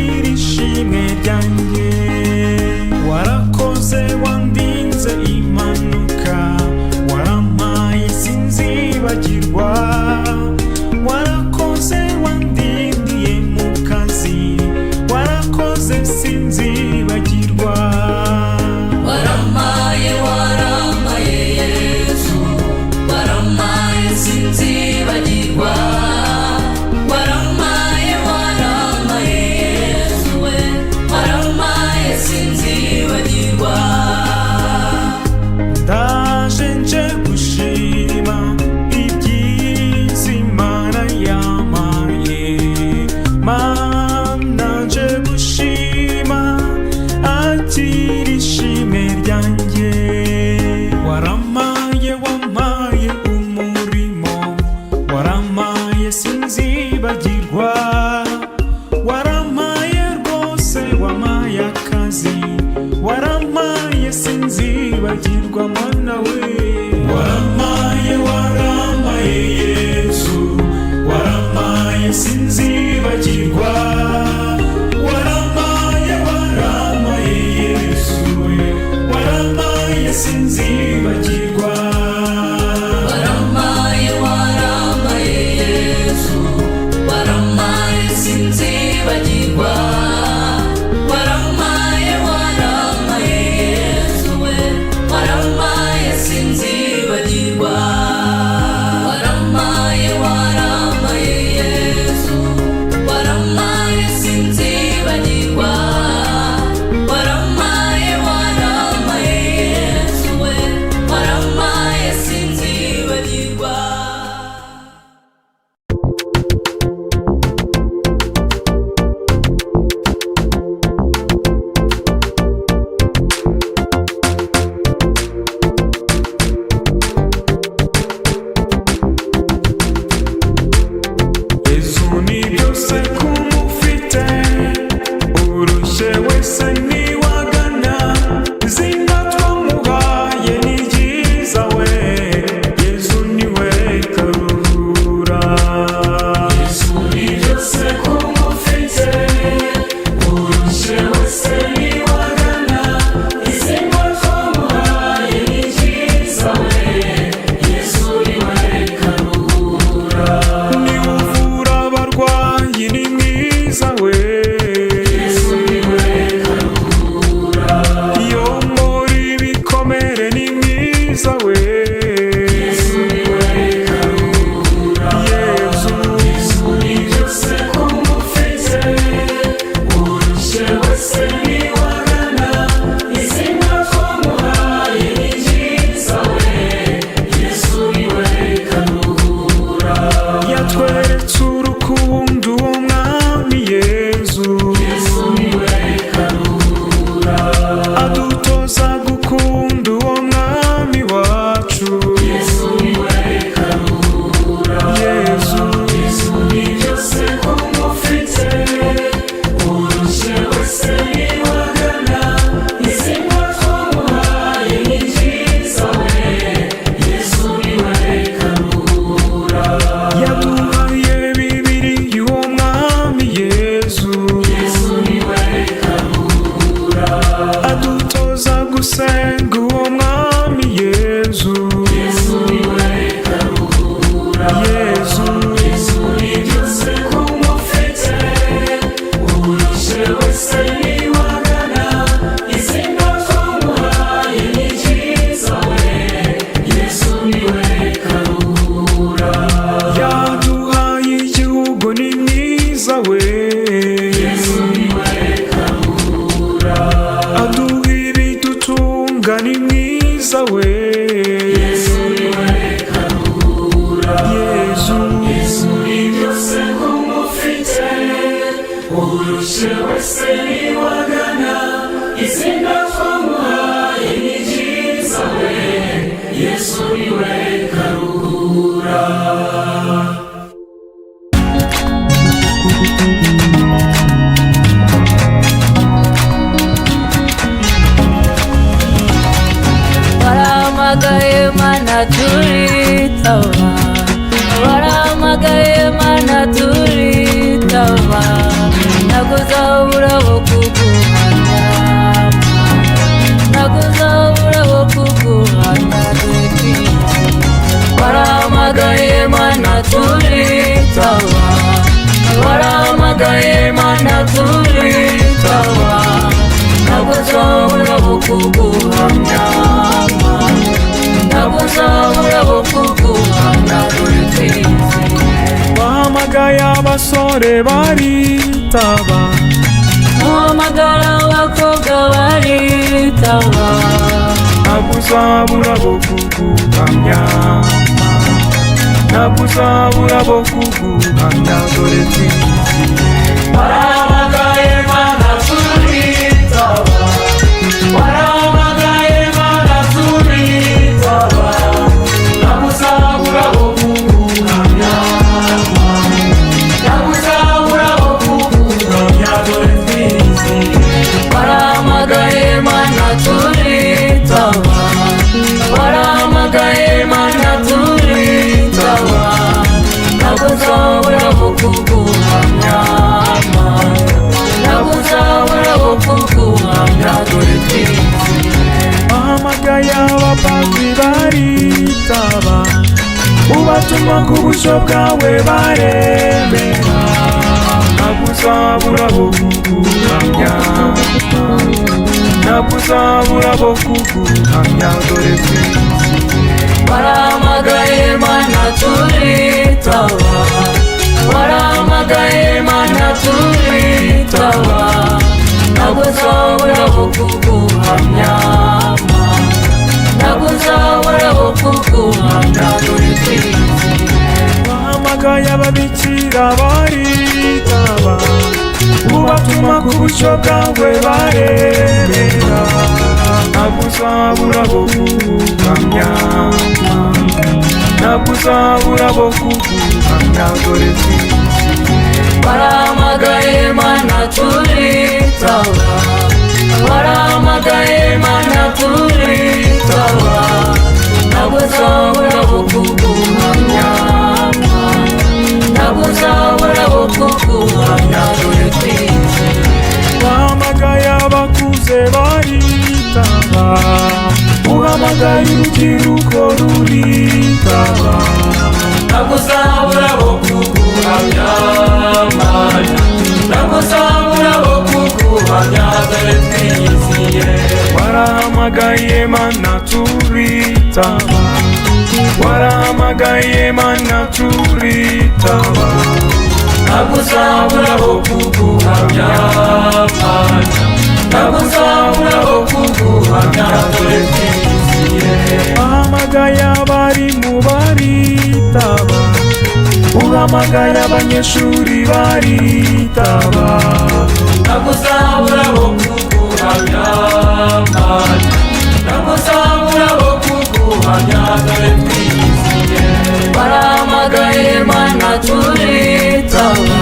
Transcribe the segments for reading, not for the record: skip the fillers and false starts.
Akira ishimwe ryanjye. Warakoze wandinze impanuka, warampaye sinzibagirwa. Warakoze wandindiye mu kazi, warakoze sinzibagirwa. Waramaye, waramaye Yesu, waramaye sinzibagirwa. Waramaye, waramaye Yesu we, waramaye sinzibagirwa. Ndaje nje gushima ibyiza Imana yampaye. Mana, nje gushima, akira ishimwe ryanjye. Waramaye, wampaye umurimo, waramaye sinzibagirwa. Waramaye rwose, wampaye akazi, waramaye sinzibagirwa. Mana we, waramaye, waramaye Yesu, waramaye sinzibagirwa. Waramaye, waramaye Yesu we, waramaye sinzibagirwa. Waramaye, waramaye Yesu, waramaye sinzibagirwa. Waramaye, waramaye Yesu we, waramaye sinzibagirwa. Waramaye, waramaye Yesu, waramaye sinzibagirwa. Waramaye, waramaye Yesu we, waramaye sinzibagirwa. Yesu ni byose kumufite, urushye wese niwagana. Izina twamuhaye ni ryiza we, Yesu niwe karuhura. Yesu ni byose kumufite, urushye wese niwagana. Izina twamuhaye ni ryiza we, Yesu niwe karuhura. Niwe uvura abarwayi, ni mwiza we. Yesu niwe karuhura. Iyo muri ibikomere, ni mwiza we. Yesu niwe karuhura. Yesu, Yesu ni byose kumufite, urushye wese niwagana. Izina twamuhaye ni ryiza we, Yesu niwe karuhura. Yatweretse urukundo uwo mwami Yezu. Yesu niwe karuhura. Adutoza gukunda uwo mwami wacu. Yesu niwe karuhura. Yesu, Yesu ni byose kumufite, urushye wese niwagana. Izina twamuhaye ni ryiza we, Yesu niwe karuhura. Yaduhaye Bibiri y'uwo mwami Yezu. Yesu niwe karuhura. Adutoza gusenga uwo mwami Yezu. Yesu niwe karuhura. Yezu, Yesu ni byose kumufite, urushye wese niwagana. Izina twamuhaye ni ryiza we, Yesu niwe karuhura. Yaduhaye igihugu, ni mwiza we. Yesu niwe karuhura. Aduha ibidutunga, ni mwiza we. Yesu niwe karuhura. Yesu, Yesu ni byose kumufite, urushye wese niwagana. Izina twamuhaye ni ryiza we, Yesu niwe karuhura. Warahamagaye Mana turitaba, warahamagaye Mana turitaba. Ntabwo uzabura bo kuguhamya, ntabwo uzabura bo kuguhamya, dore twiziye. Warahamagaye Mana turitaba, warahamagaye Mana turitaba, ntabwo uzabura bo kuguhamya, ntabwo uzabura bo kuguhamya, dore twiziye. Wahamagaye abasore baritaba, Muhamagara abakobwa baritaba, ntabwo uzabura bo kuguhamya, ntabwo uzabura bo kuguhamya, dore twiziye. Warahamagaye Mana turitaba, warahamagaye Mana turitaba, ntabwo uzabura bo kuguhamya, ntabwo uzabura bo kuguhamya, dore twiziye. Warahamagaye Mana turitaba, warahamagaye Mana turitaba, ntabwo uzabura bo kuguhamya, ntabwo uzabura bo kuguhamya, dore twiziye. Wahamagaye abapadiri baritaba, ubatuma ku bushyo bwawe baremera, ntabwo uzabura bo kuguhamya, ntabwo uzabura bo kuguhamya, dore twiziye. Warahamagaye Mana turitaba, warahamagaye Mana turitaba, ntabwo uzabura bo kuguhamya, ntabwo uzabura bo kuguhamya, dore twiziye. Wahamagaye ababikira baritaba, ubatuma ku bushyo bwawe baremera, ntabwo uzabura bo kuguhamya, ntabwo uzabura bo kuguhamya, dore twiziye. Warahamagaye Mana turitaba, warahamagaye Mana turitaba, ntabwo uzabura bo kuguhamya, ntabwo uzabura bo kuguhamya, dore twiziye. Wahamagaye abakuze baritaba, uhamagaye urubyiruko ruritaba, Ntabwo uzabura bo kuguhamya, Mana, ntabwo uzabura bo kuguhamya, dore twiziye. Warahamagaye Mana turitaba, warahamagaye Mana turitaba, Ntabwo uzabura bo kuguhamya, Mana, ntabwo uzabura bo kuguhamya, dore twiziye. Wahamagaye abarimu baritaba, uhamagaye abanyeshuri baritaba, Ntabwo uzabura bo kuguhamya, Mana, ntabwo uzabura bo kuguhamya, dore twiziye. Warahamagaye Mana turitaba,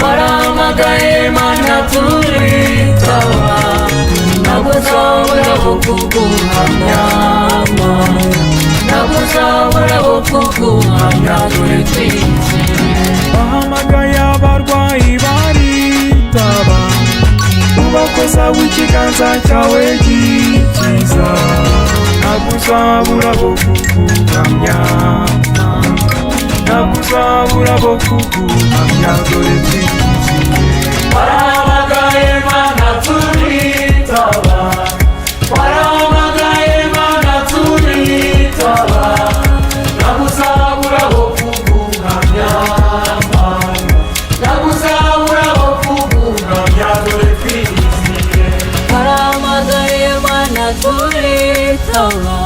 warahamagaye Mana turitaba, ntabwo uzabura bo kuguhamya, ntabwo uzabura bo kuguhamya, dore twiziye. Wahamagaye abarwayi baritaba, ubakoza w'ikiganza cyawe gikiza, ntabwo uzabura bo kuguhamya, ntabwo uzabura bo kuguhamya, dore twiziye. Warahamagaye Mana turitaba, warahamagaye Mana turitaba, ntabwo uzabura bo kuguhamya, Mana, ntabwo uzabura bo kuguhamya, dore twiziye. Warahamagaye Mana turitaba,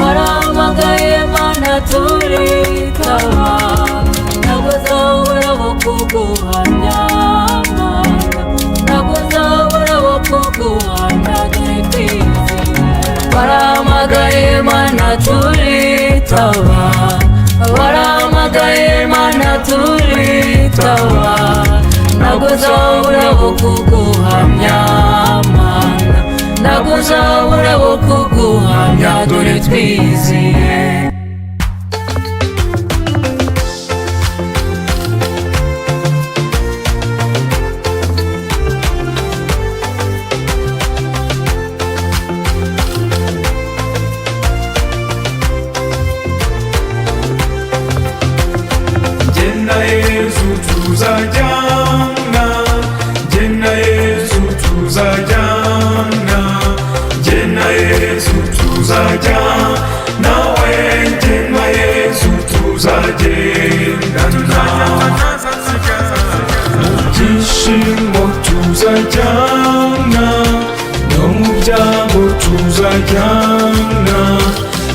warahamagaye Mana turitaba, ntabwo uzabura bo kuguhamya, ntabwo uzabura bo kuguhamya, dore twiziye. Warahamagaye Mana turitaba, warahamagaye Mana turitaba, ntabwo uzabura bo kuguhamya, Mana, ntabwo uzabura bo kuguhamya, dore twiziye. tuzajyana, jye na Yesu tuzajyana, nawe jye na Yesu tuzagendana. Mu byishimo tuzajyana, no mu byago tuzajyana,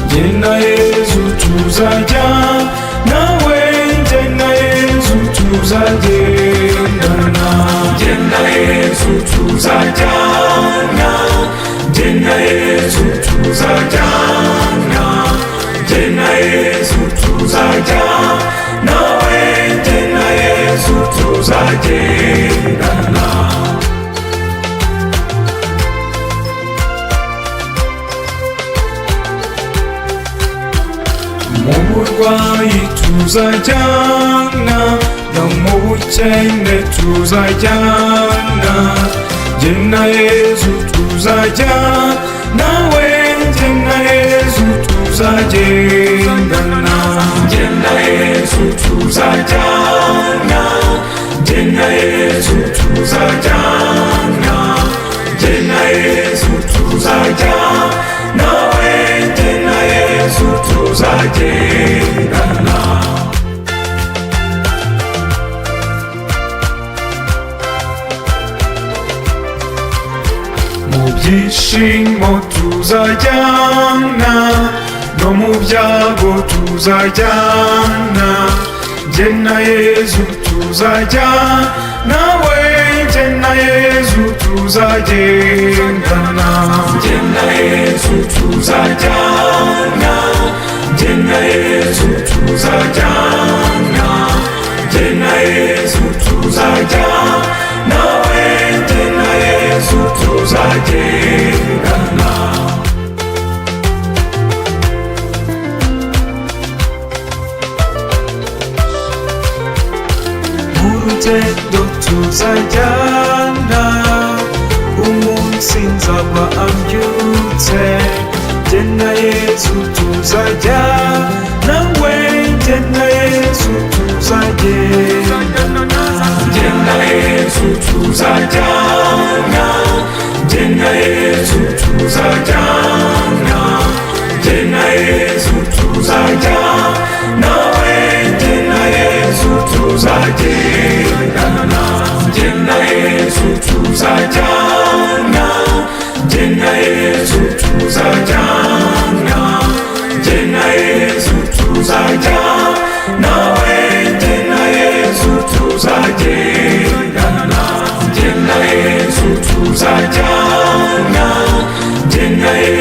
jye na Yesu tuzajyana, nawe jye na Yesu tuzagendana. Jye na Yesu tuzajyana, jye na Yesu tuzajyana, jye na Yesu tuzajyana, nawe jye na Yesu tuzagendana. Mu burwayi tuzajyana, no mu bukene tuzajyana, jye na Yesu tuzajyana, nawe jye na Yesu tuzagendana. Jye na Yesu tuzajyana, jye na Yesu tuzajyana, jye na Yesu tuzajyana, nawe jye na Yesu tuzagendana. Mu byishimo tuzajyana, no mu byago tuzajyana, jye na Yesu tuzajyana, nawe jye na Yesu tuzagendana. Jye na Yesu tuzajyana, jye na Yesu tuzajyana, jye na Yesu tuzajyana, nawe jye na Yesu tuzagendana. Mu rugendo tuzajyana, umunsi nzaba ambyutse, jye na Yesu tuzajyana, nawe jye na Yesu tuzagendana. Jye na Yesu tuzajyana, jye na Yesu tuzajyana, jye na Yesu tuzajyana, nawe jye na Yesu tuzagendana. Jye na Yesu tuzajyana, jye na Yesu tuzajyana, jye na Yesu tuzajyana, nawe jye na Yesu tuzagendana. Jye na Yesu tuzajyana, jye na Yesu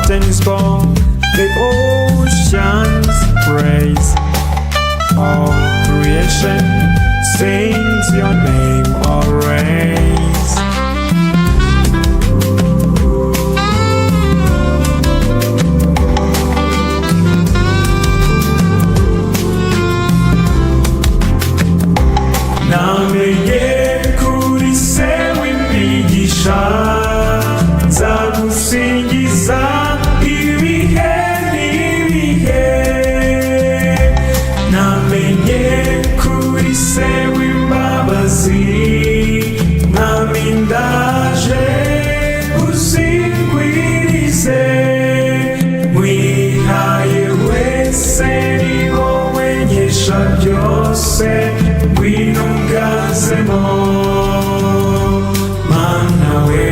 Mountains bow, the oceans praise. All creation sings your name always. Namenye kuri se w'imigisha, nzagusingiza ibihe n'ibihe. Namenye kuri se w'imbabazi, mwami ndaje uzingwirize. Mwihaye wese, ni wowe nkesha byose, ngwino ungazemo Mana we.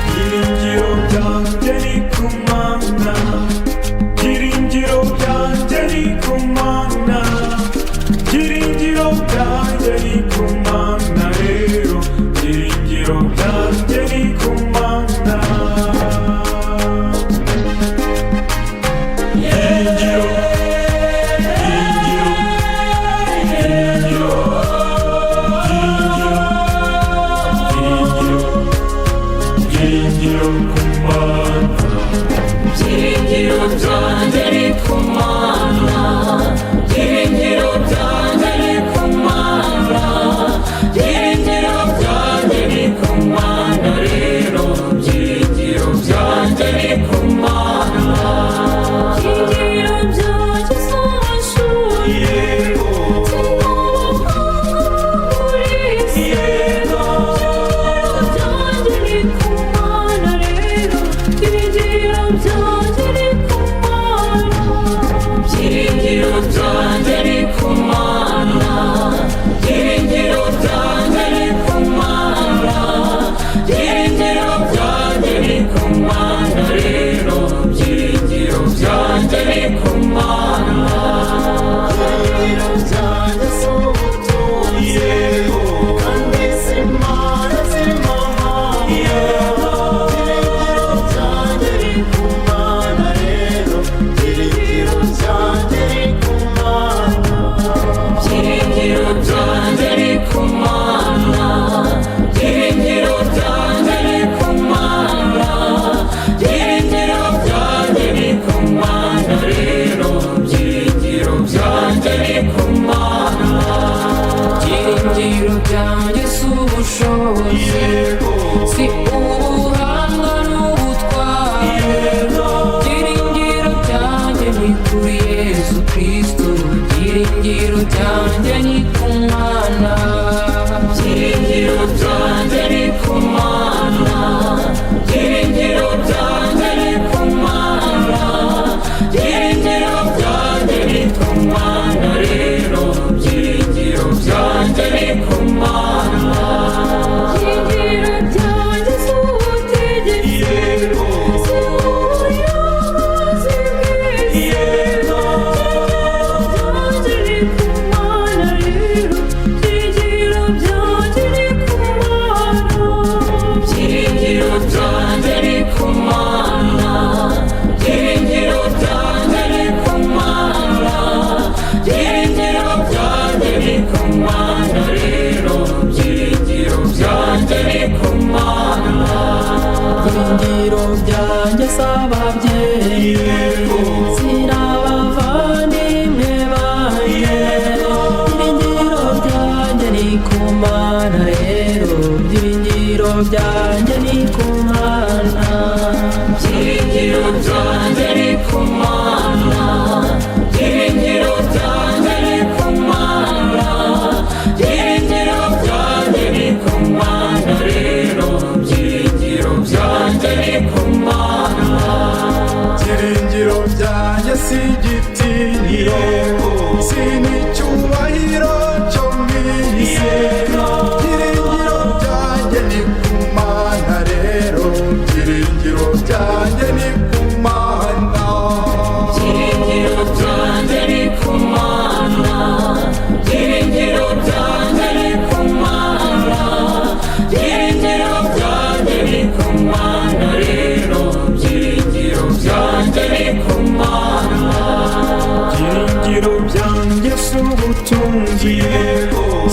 Byiringiro byanjye ni ku Mana, byiringiro byanjye ni ku Mana, byiringiro byanjye ni ku Mana rero, byiringiro byanjye ni ku Mana. Byiringiro, byiringiro, byiringiro, byiringiro, byiringiro, byiringiro ku Mana. Byiringiro byanjye ni ku Mana, byiringiro byanjye ni ku Mana, byiringiro byanjye ni ku Mana rero, byiringiro byanjye ni ku Mana. Byiringiro byanjye si amashuri, Yego, yego. byanjye ni ku Mana rero, byiringiro byanjye ni ku Mana. Byiringiro byanjye ni ku Mana, byiringiro byanjye ni ku Mana, byiringiro byanjye ni ku Mana rero, byiringiro byanjye ni ku Mana. Byiringiro byanjye si ubutunzi, Yego, kandi si impano z'amahanga. Byiringiro byanjye ni ku Mana rero, byiringiro byanjye ni ku Mana. Byiringiro byanjye ni ku Mana, byiringiro byanjye ni ku Mana, byiringiro byanjye ni ku Mana rero, byiringiro byanjye ni ku Mana. Byiringiro byanjye si ubushobozi, si ubuhanga n'ubutwari. Byiringiro byanjye ni kuri Yesu Kristo, byiringiro byanjye ni ku Mana. Byiringiro byanjye ni ku Mana, byiringiro byanjye ni ku Mana, byiringiro byanjye ni ku Mana rero, byiringiro byanjye ni ku Mana. Byiringiro byanjye si ubutegetsi, yego, si ubuyobozi bw'isi. Yego. Byanjye ni ku Mana rero, byiringiro byanjye ni ku Mana. Byiringiro byanjye ni ku Mana, byiringiro byanjye ni ku Mana, byiringiro byanjye ni ku Mana rero, byiringiro byanjye ni ku Mana. Byiringiro byanjye si ababyeyi, si n'abavandimwe banjye. Byiringiro byanjye ni ku Mana rero, byiringiro byanjye ni ku Mana. Byiringiro byanjye ni ku Mana, byiringiro byanjye si igitinyiro, si n'icyubahiro cyo mu isi. Byiringiro byanjye ni ku Mana rero, byiringiro byanjye ni ku Mana. Byiringiro byanjye ni ku Mana, byiringiro byanjye ni ku Mana, byiringiro byanjye ni ku Mana rero, byiringiro byanjye ni ku Mana. Byiringiro byanjye si ubutunzi,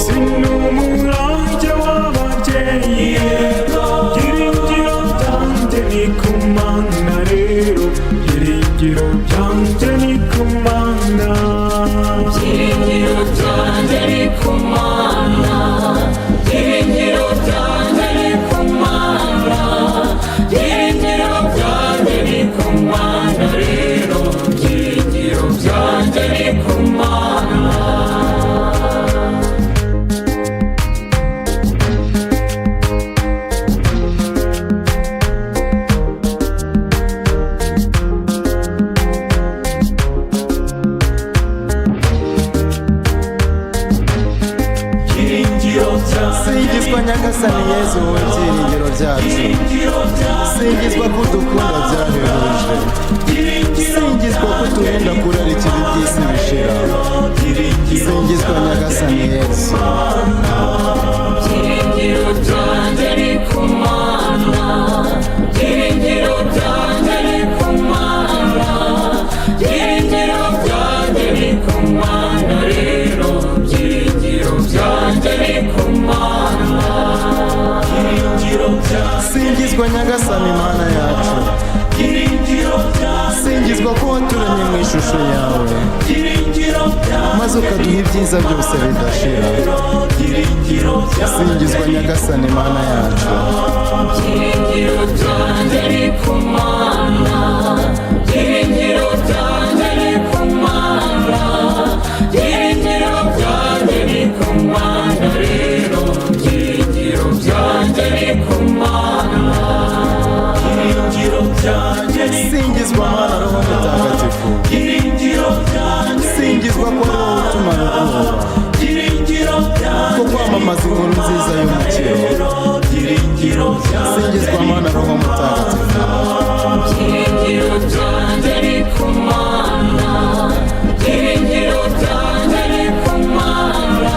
si n'umurage w'ababyeyi. Byiringiro byanjye ni ku Mana rero, byiringiro byanjye ni ku Mana. Byiringiro byanjye ni ku Mana, byiringiro byanjye ni ku Mana, byiringiro byanjye ni ku Mana rero, byiringiro byanjye ni ku Mana. Byiringiro byanjye Singizwa Nyagasani Yezu, wowe byiringiro byacu. Byiringiro byanjye Singizwa ko udukunda byahebuje. Singizwa ko uturinda kurarikira iby'isi bishira. Singizwa Nyagasani Yezu. Byiringiro byanjye ni ku Mana, byiringiro byanjye ni ku Mana, byiringiro byanjye ni ku Mana rero, byiringiro byanjye ni ku Mana. Byiringiro byanjye Singizwa Nyagasani Mana yacu. Byiringiro byanjye Singizwa ko waturemye mu ishusho yawe, Byiringiro byanjye maze ukaduha ibyiza byose bidashira. Byiringiro byanjye Singizwa Nyagasani Mana yacu. Byiringiro byanjye ni ku Mana, byiringiro byanjye ni ku Mana, byiringiro byanjye ni ku Mana rero, byiringiro byanjye ni ku Mana. Byiringiro byanjye ni Singizwa Mana Roho Mutagatifu. Byiringiro byanjye Singizwa ko ari wowe utumara ubwoba, Byiringiro byanjye ko kwamamaza inkuru nziza y'umukiro. Byiringiro byanjye Singizwa Mana Roho Mutagatifu. Byiringiro byanjye ni ku Mana, byiringiro byanjye ni ku Mana,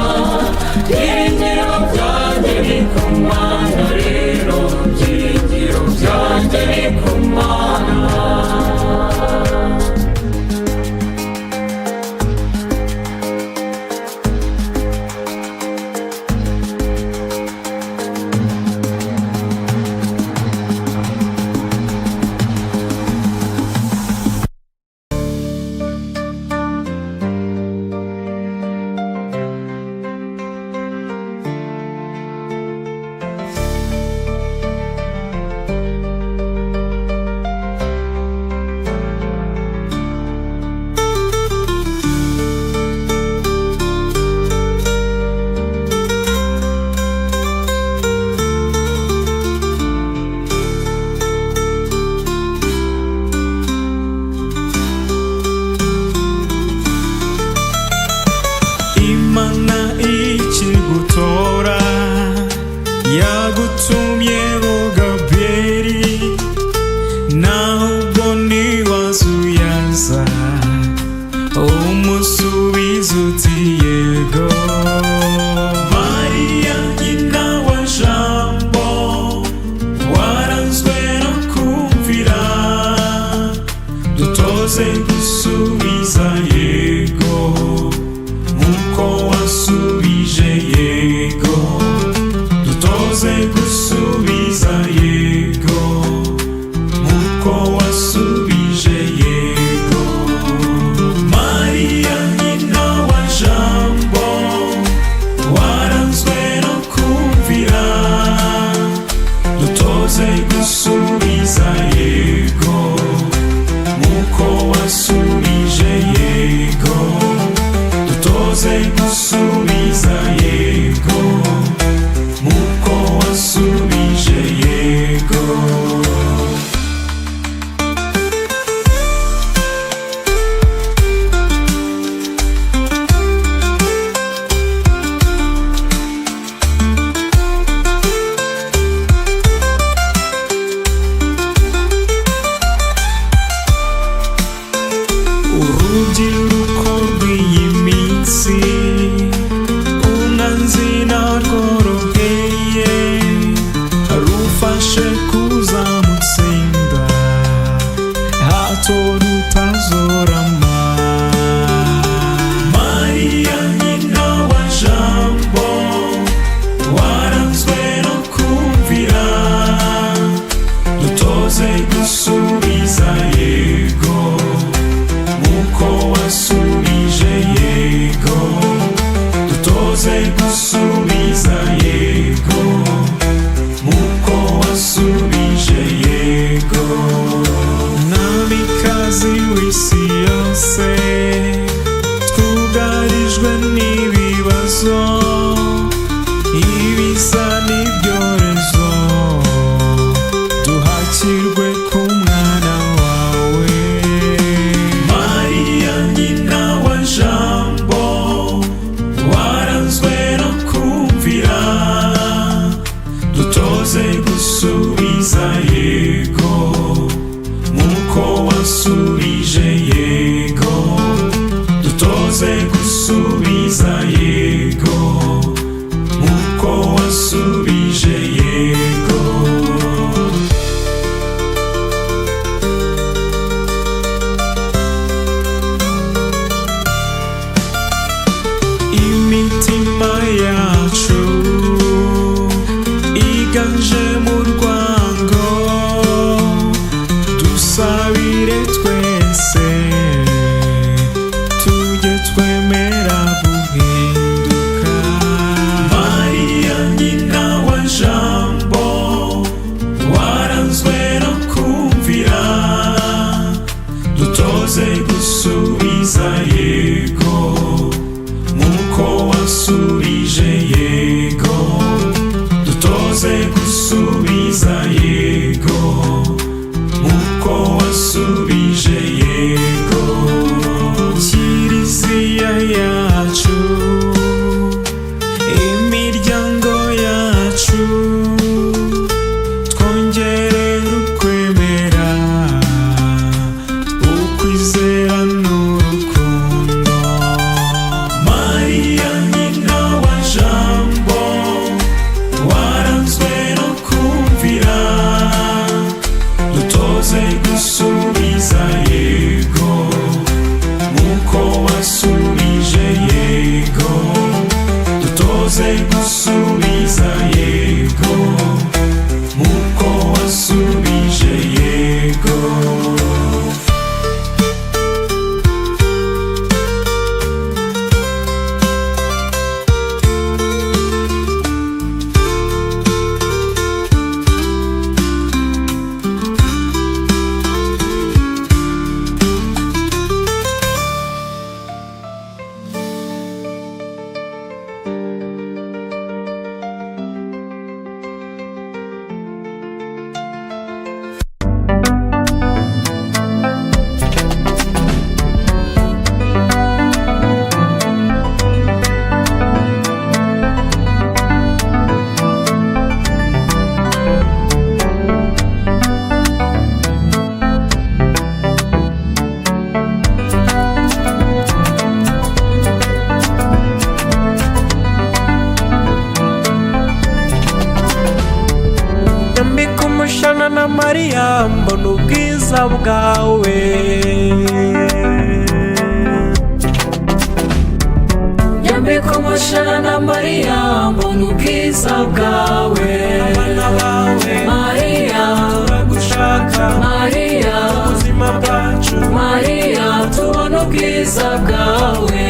byiringiro byanjye ni ku Mana rero, byiringiro byanjye ni ku Mana. Imana ikigutora yagutumye Gabrieli, naho ubwo ntiwazuyaza umusubiza uti yego. Mariya nyina wa Jambo, waranzwe no kumvira, dutoze gusubiza yego nkuko wasubije yego, dutoze gusubiza yego nkuko wasubije yego. Mariya nyina wa Jambo, waranzwe no kumvira, dutoze gusubiza yego nkuko wasubije. hato rutazorama. Mariya nyina wa Jambo, waranzwe no kumvira, dutoze gusubiza yego nk'uko wasubije yego, dutoze gusubiza yego nk'uko wasubije yego. Mwamikazi w'isi yose, twugarijwe n'ibibazo, ibiza n'ibyorezo, duhakirwe ku mwana wawe. Mariya nyina wa Jambo, waranzwe no kumvira, dutoze gusubiza yego nk'uko wasubije yego, dutoze gusubiza yego nk'uko wasubije yego. Imitima yacu iganje mu rwango, dusabire twese tujye twemera guhinduka. Mariya nyina wa Jambo, waranzwe no kumvira, dutoze gusubiza yego nk'uko wasubije yego, dutoze gusubiza yego nk'uko wasubije yego. Kiliziya yacu, imiryango yacu, twongerere ukwemera, ukwizera n'urukundo. Mariya nyina wa Jambo, waranzwe no kumvira, dutoze gusubiza yego nk'uko wasubije yego, dutoze gusubiza yego nk'uko wasubije yego. Nyambika umushana na Mariya, mbona ubwiza bwawe. Nyambika umushana na Mariya, mbona ubwiza bwawe. Abana bawe Mariya, turagushaka, Mariya, ubuzima bwacu. Mariya, tubona ubwiza bwawe.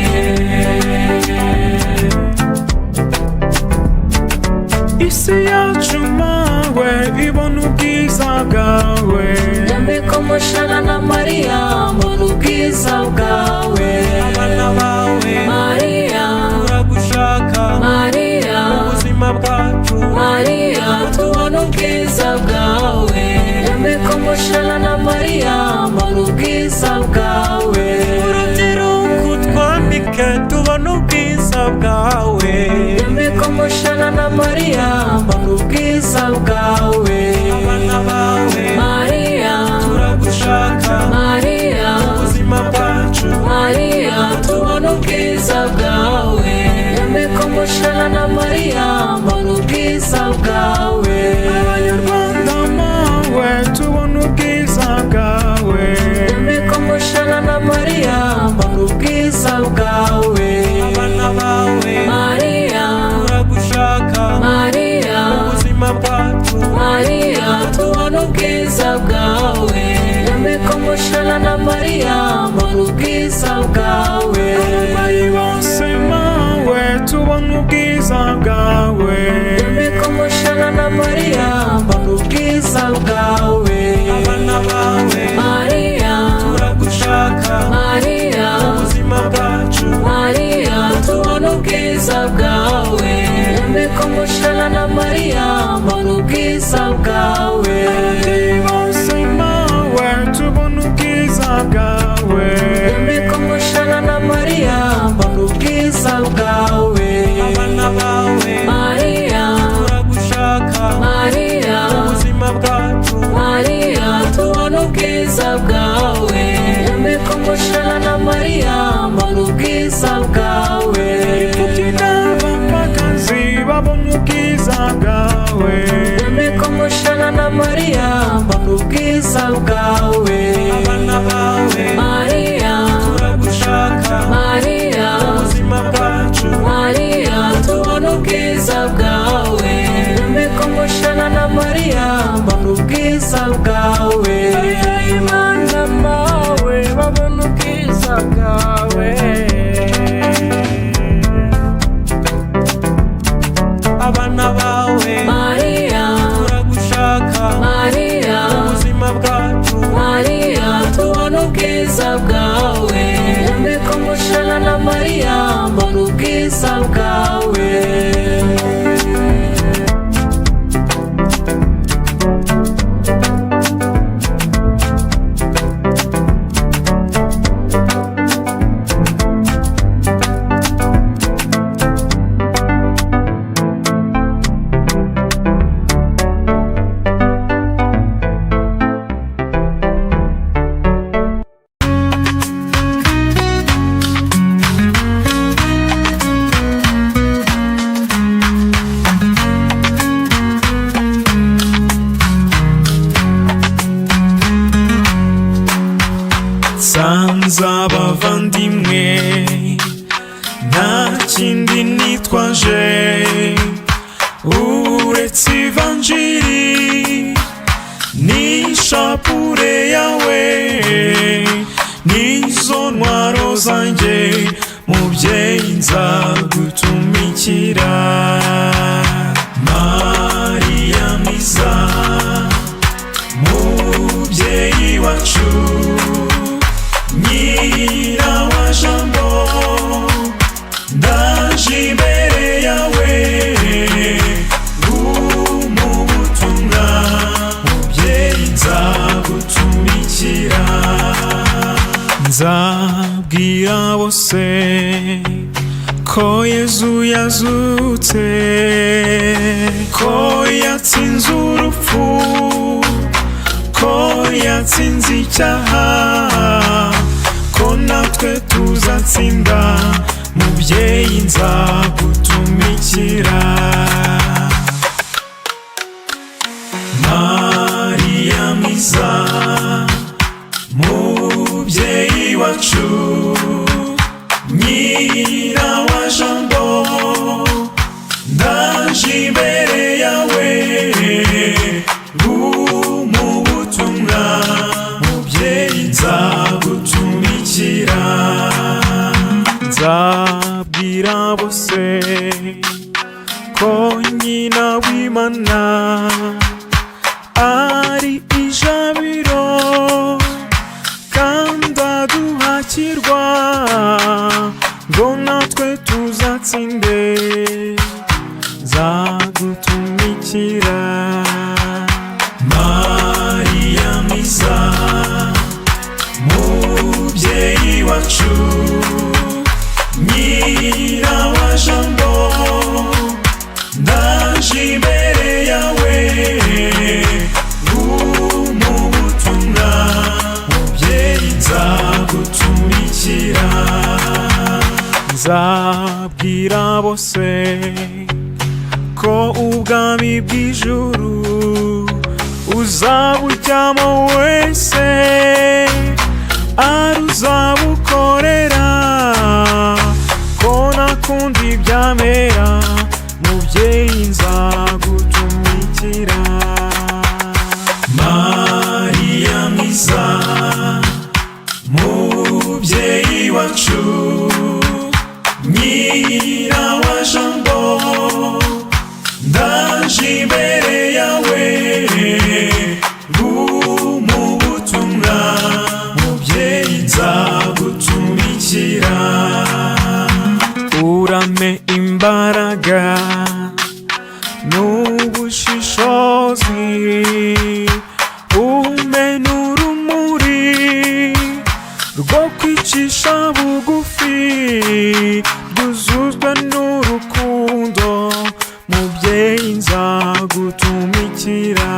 Isi yacu mawe ibona ubwiza bwawe. Nyambika umushana na Mariya, mbona ubwiza bwawe. Abana bawe Mariya, turagushaka, Mariya, ubuzima bwacu. Mariya, tubona ubwiza bwawe. Nyambika umushana na Mariya, mbona ubwiza bwawe. Urubyiruko twambike tubona ubwiza bwawe. Nyambika umushana na Mariya, mbona ubwiza bwawe. Abana bawe Mariya, turagushaka, Mariya, ubuzima bwacu. Mariya, tubona ubwiza bwawe. Nyambika umushana na Mariya, mbona ubwiza bwawe. Abanyarwanda mawe tubona ubwiza bwawe. Nyambika umushanana Mariya, mbona ubwiza bwawe. Abarwayi bose mawe, tubona ubwiza bwawe. Nyambika umushanana Mariya, mbona ubwiza bwawe. Abana bawe Mariya, turagushaka, Mariya, ubuzima bwacu. Mariya, tubona ubwiza bwawe. Nyambika umushanana Mariya, mbona ubwiza bwawe. Ababyeyi bose mawe, tubona ubwiza bwawe. Nyambika umushanana Mariya, mbona ubwiza bwawe. Abana bawe Mariya, turagushaka, Mariya, ubuzima bwacu. Mariya, tubona ubwiza bwawe. Nyambika umushanana Mariya, mbona ubwiza bwawe. Imfubyi n'abapfakazi babona ubwiza bwawe. Nyambika umushanana Mariya, mbona ubwiza bwawe. Abana bawe Mariya, turagushaka, Mariya, ubuzima bwacu. Mariya, tubona ubwiza bwawe. Nyambika umushanana Mariya, mbona ubwiza bwawe. Imana mawe, babona ubwiza bwawe. Abana bawe Mariya, turagushaka, Mariya, ubuzima bwacu. Mariya, tubona ubwiza bwawe. Nyambika umushanana Mariya, mbona ubwiza bwawe. Nsanze abavandimwe, nta kindi nitwaje uretse ivanjiri n'ishapure yawe, nizo ntwaro zanjye, mubyeyi nzagutumikira. Mariya mwiza, mubyeyi wacu, nyina wa jambo, ndaje imbere yawe umubutumwa, mubyeyi nzagutumikira. Nzabwira bose ko Yezu yazutse, ko yatsinze urupfu, ko yatsinze icyaha, ko natwe tuzatsinda, mubyeyi nzagutumikira. Mariya mwiza, mubyeyi wacu, nyina wa jambo, ndaje imbere yawe umubutumwa, mubyeyi nzagutumikira. Nzabwira bose ko nyina w'Imana ari ijabiro kandi aduhakirwa ngo natwe tuzatsinde, nzagutumikira. Mariya mwiza, mubyeyi wacu, nyina wa jambo, ndaje imbere yawe umubutumwa, mubyeyi nzagutumikira. Nzabwira bose ko ubwami bw'ijuru uzabujyamo wese aruzabukorera, ko nakunda ibyamera, mubyeyi nzagutumikira. Mariya mwiza, wacu, nyina wa Jambo, ndaje imbere yawe mu butumwa, mubyeyi nzagutumikira. Urame imbaraga n'ubushishozi, umpe n'urumuri rwo kwicisha bugufi, rwuzuzwa n'urukundo, mubyeyi nzagutumikira.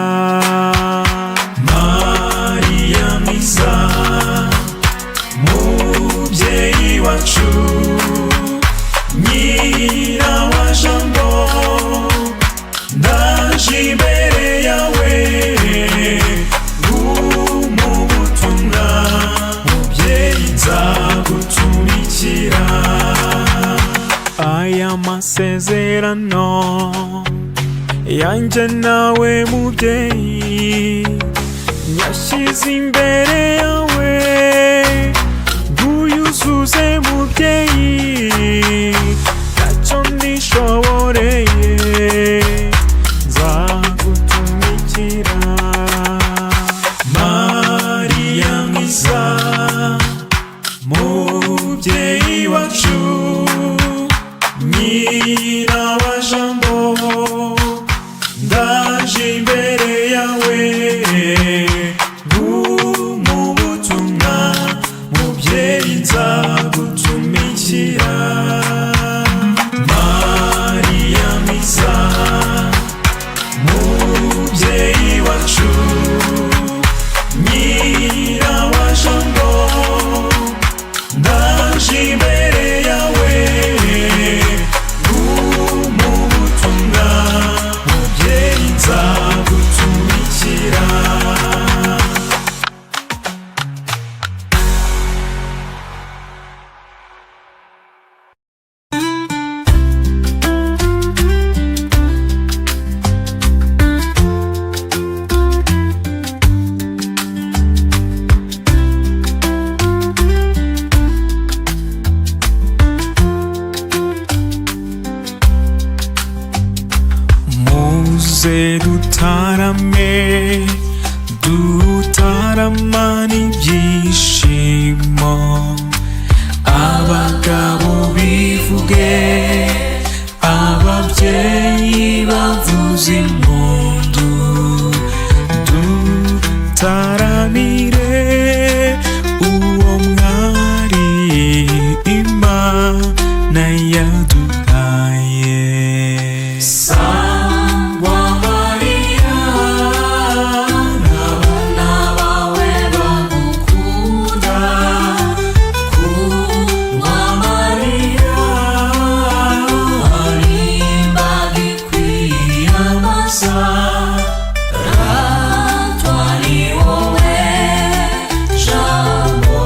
Mariya mwiza, mubyeyi wacu, nyina wa Jambo, ndaje imbere yawe mu butumwa, mubyeyi nzagutumikira. Aya masezerano yanjye nawe mubyeyi, nyashyize imbere yawe nguyuzuze mubyeyi, ntacyo nishoboreye, nzagutumikira. Mariya mwiza, mubyeyi wacu, nyina wa Jambo, ndaje imbere yawe mu butumwa, mubyeyi nzagutumikira. Mariya mwiza, mubyeyi wacu, nyina wa Jambo, ndaje imbere yawe mu butumwa, mubyeyi nzagutumikira. Muze dutarame, dutaramane ibyishimo, abagabo bivuge, ababyeyi bavuze impundu, dutaramire uwo mwari Imana yaduhaye. Sangwa Mariya, n'abana bawe bagukunda. Kundwa Mariya, hari imbaga ikwiyambaza. Ratwa ni wowe Jambo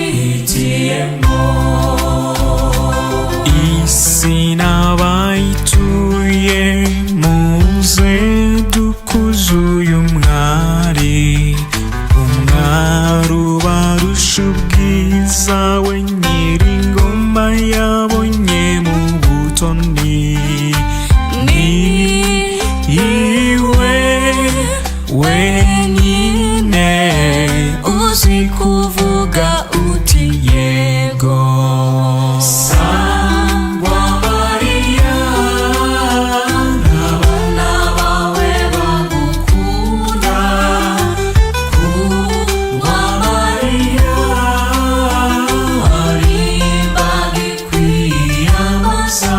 yihitiyemo. Isi n'abayituye, muze dukuze uyu mwari, umwari ubarusha ubwiza, we nyir'ingoma yabonye mu butoni. Ni iwe wenyine uzi kuvuga uti yego. Sangwa Mariya, n'abana bawe bagukunda. Kundwa Mariya, hari imbaga ikwiyambaza.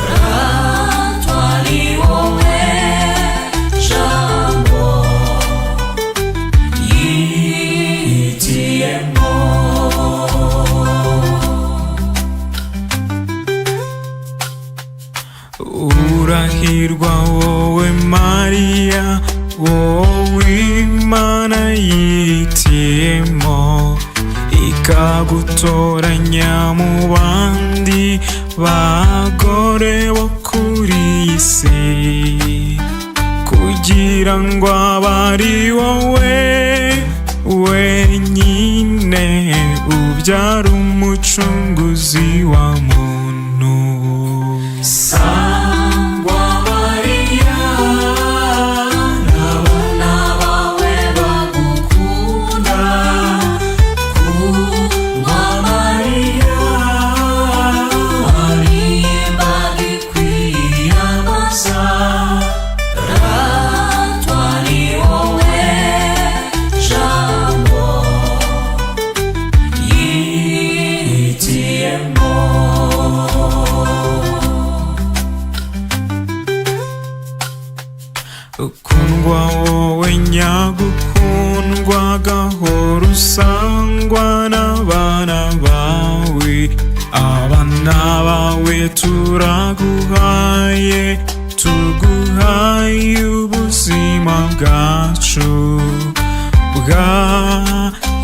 Ratwa ni wowe Jambo yihitiyemo. Urahirwa wowe Mariya, wowe Imana yihitiyemo, ikagutoranya mu bandi bagore bo kuri iyi si, kugira ngo abe ari wowe wenyine. kubyara umucunguzi wa muntu. Sangwa Mariya, n'abana bawe bagukunda. Kundwa Mariya, marimba gikwiyambaza. Ratwa ni wowe jambo yihitiyemo. Ukundwa wowe nyagukundwa, gahora usangwa n'abana bawe. Abana bawe turaguhaye, tuguhaye ubuzima bwacu. Bwakire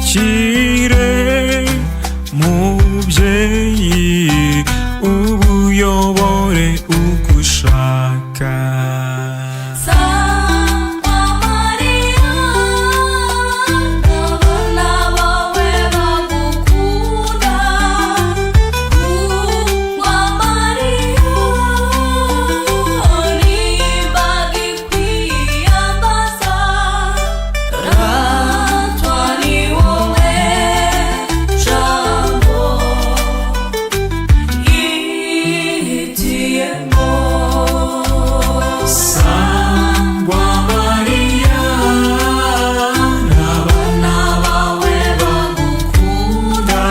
mubyeyi, ubuyobore uko ushaka. Sangwa Mariya, abana bawe bagukunda. Kundwa Mariya, nimba gikwiyambaza. Ratwa ni wowe jambo yihitiyemo. Sangwa Mariya, Abana bawe bagukunda.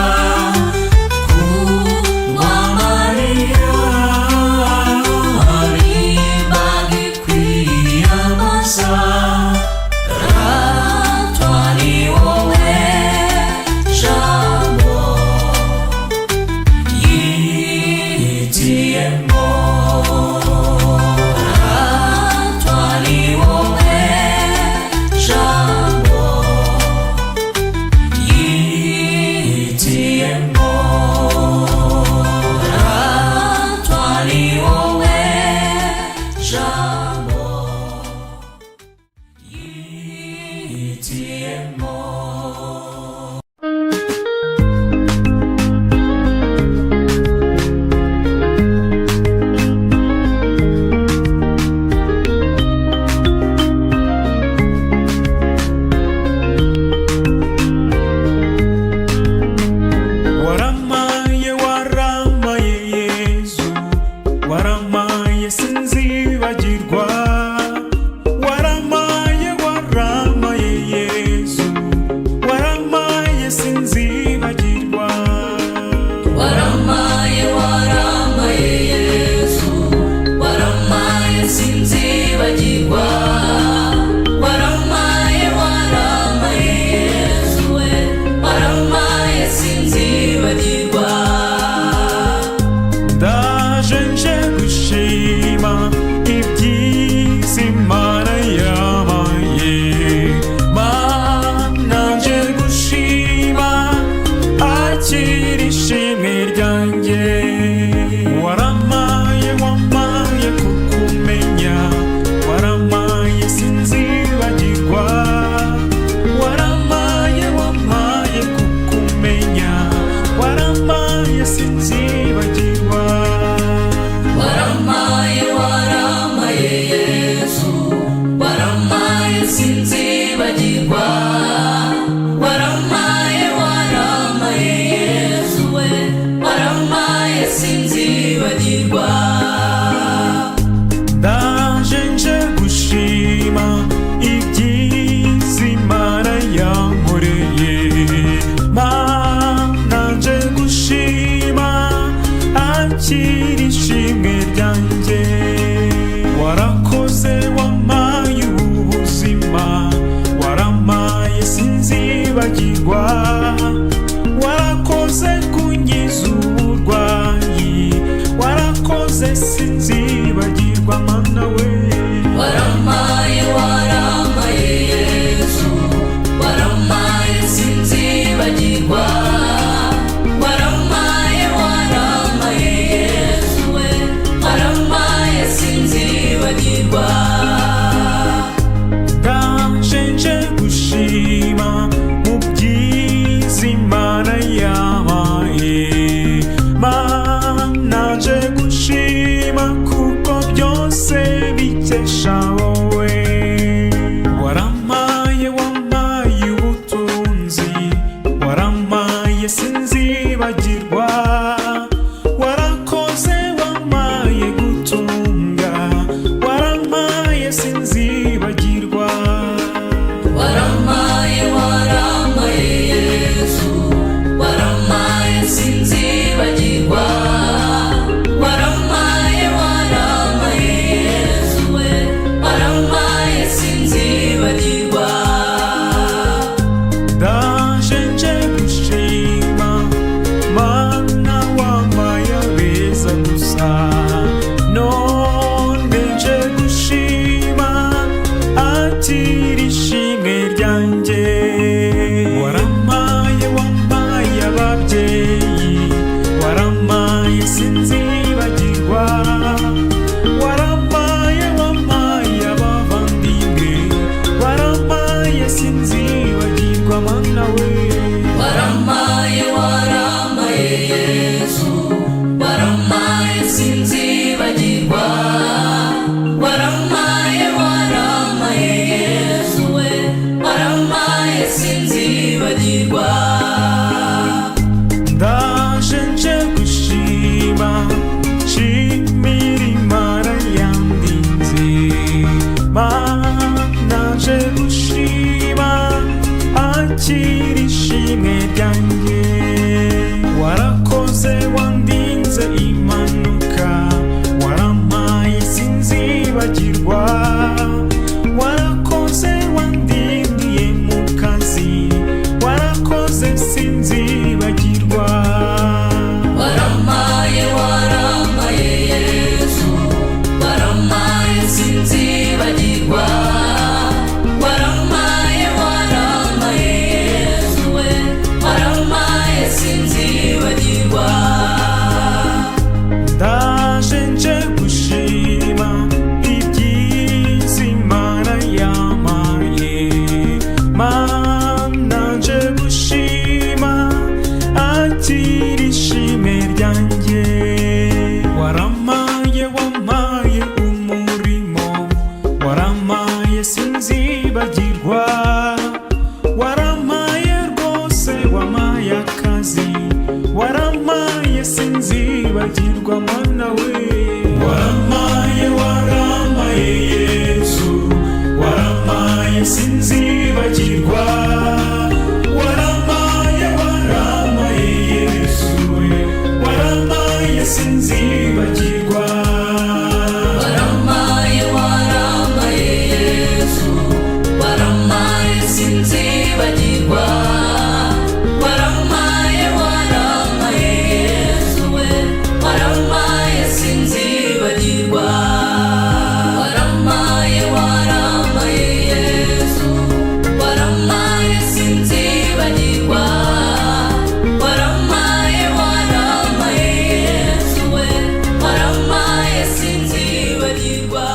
Kundwa Mariya, marimba gikwiyambaza. Ratwa ni wowe jambo yihitiyemo. Ratwa ni wowe jambo yihitiyemo. Ratwa ni wowe jambo yihitiyemo. Waramaye, waramaye Yezu, waramaye sinzibagirwa. Waramaye, waramaye Yezu, waramaye sinzibagirwa. Waramaye, waramaye Yesu, waramaye sinzibagirwa. Waramaye, waramaye Yesu we, waramaye sinzibagirwa. Ndaje nje gushima ibyiza Imana yabaye. Mana nje gushima, akira ishimwe ryanjye. Waramaye, wamaye kukumenya, waramaye sinzibagirwa. Waramaye, wamaye kukumenya, waramaye sinzibagirwa. Waramaye, waramaye Yesu, waramaye sinzibagirwa. Waramaye, waramaye Yesu we, waramaye sinzibagirwa. Ndaje nje gushima ibyiza Imana yankoreye. Mana nje gushima, akira ishimwe ryanjye. Warakoze wampaye ubuzima, waramaye sinzibagirwa. Warakoze kunkiza uburwayi, warakoze sinzibagirwa Mana we. Waramaye, waramaye Yesu, waramaye sinzibagirwa. Waramaye, waramaye Yesu we, waramaye sinzibagirwa. Ndaje nje gushima mu byiza yanjye. Waramaye, wampaye ababyeyi, waramaye sinzibagirwa. Waramaye, wampaye abavandimwe, waramaye sinzibagirwa Mana we. Waramaye, waramaye Yesu, waramaye sinzibagirwa. Waramaye, waramaye Yesu we, waramaye sinzibagirwa. Ndaje nje gushima, nshimira Imana yandinze. Mana, nje gushima, akira ishimwe ryanjye. Warakoze wandinze impanuka, warampaye sinzibagirwa. Warakoze wandindiye mu kazi, warakoze sinzibagirwa. Waramaye, waramaye Yesu, waramaye sinzibagirwa. Waramaye, waramaye Yesu we, waramaye sinzibagirwa. Ndaje nje gushima ibyiza Imana yampaye. Mana, nje gushima, akira ishimwe ryanjye. Waramaye, wampaye umurimo, waramaye sinzibagirwa. Waramaye rwose, wampaye akazi, waramaye sinzibagirwa Mana we. Waramaye, waramaye Yesu, waramaye sinzibagirwa. Waramaye, waramaye Yesu we, waramaye sinzibagirwa. Waramaye, waramaye Yesu, waramaye sinzibagirwa. Waramaye, waramaye Yesu we, waramaye sinzibagirwa. Waramaye, waramaye Yesu, waramaye sinzibagirwa. Waramaye, waramaye Yesu we, waramaye sinzibagirwa.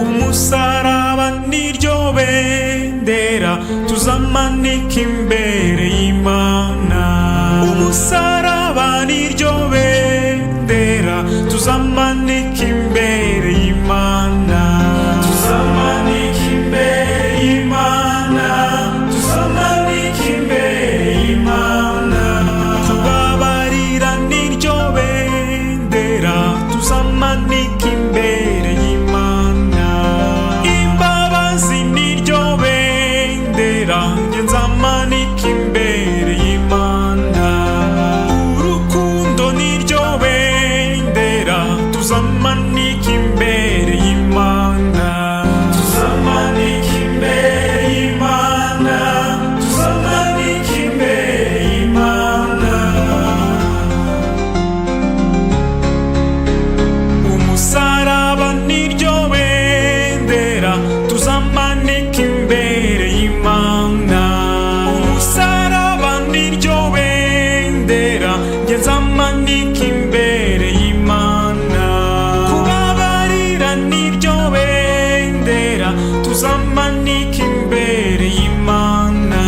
Umusaraba niryo bendera tuzamanika imbere y'Imana. Umusaraba niryo bendera tuzamanika imbere y'Imana. Tuzamanika imbere y'Imana, tuzamanika imbere y'Imana. Kubabarira niryo bendera tuzamanika imbere y'Imana. Imbabazi niryo bendera nge nzamanika imbere y'Imana. Urukundo niryo bendera tuzamanika imbere y'Imana. Tuzamanika imbere y'Imana, tuzamanika imbere y'Imana. Umusaraba niryo bendera tuzamanika imbere y'Imana. Umusaraba niryo bendera nge nzamanika imbere y'Imana. Kubabarira niryo bendera tuzamanika imbere y'Imana.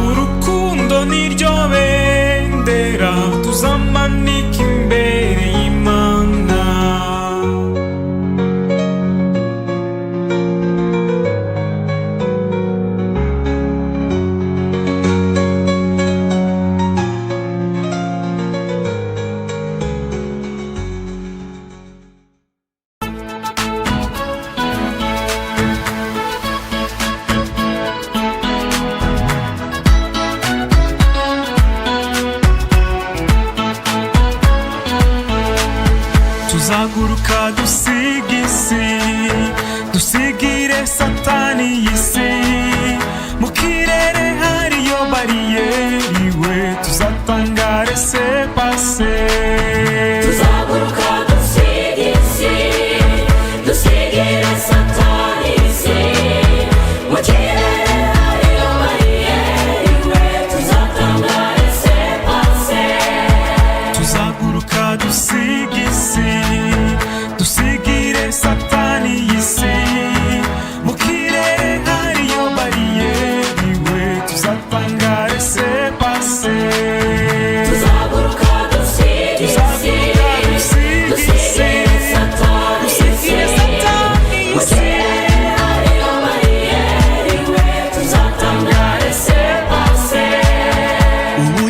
Urukundo niryo bendera tuzamanika imbere y'Imana. Tuzaguruka dusiga isi, dusigire Satani y'isi mu kirere.